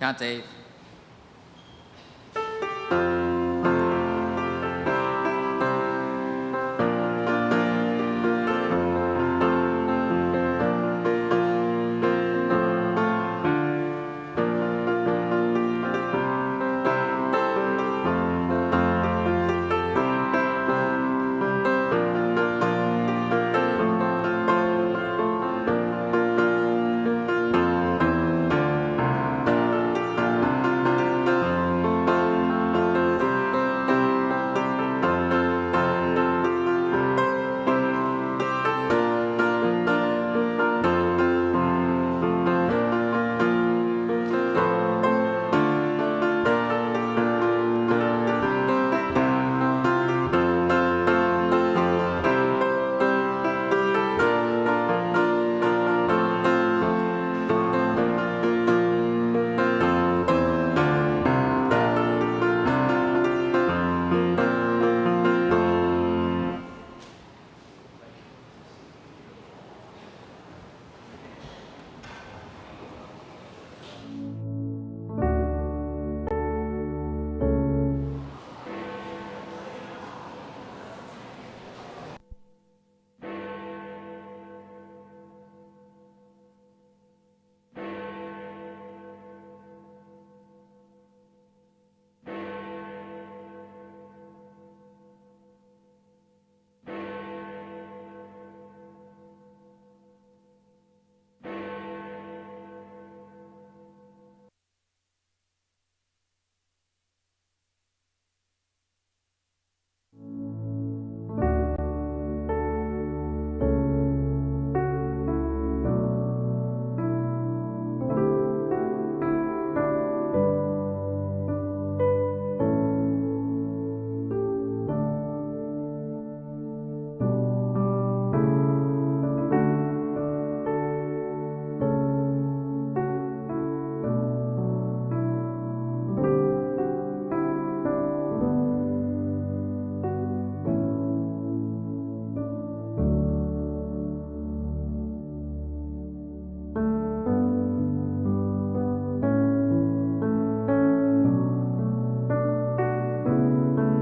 請坐。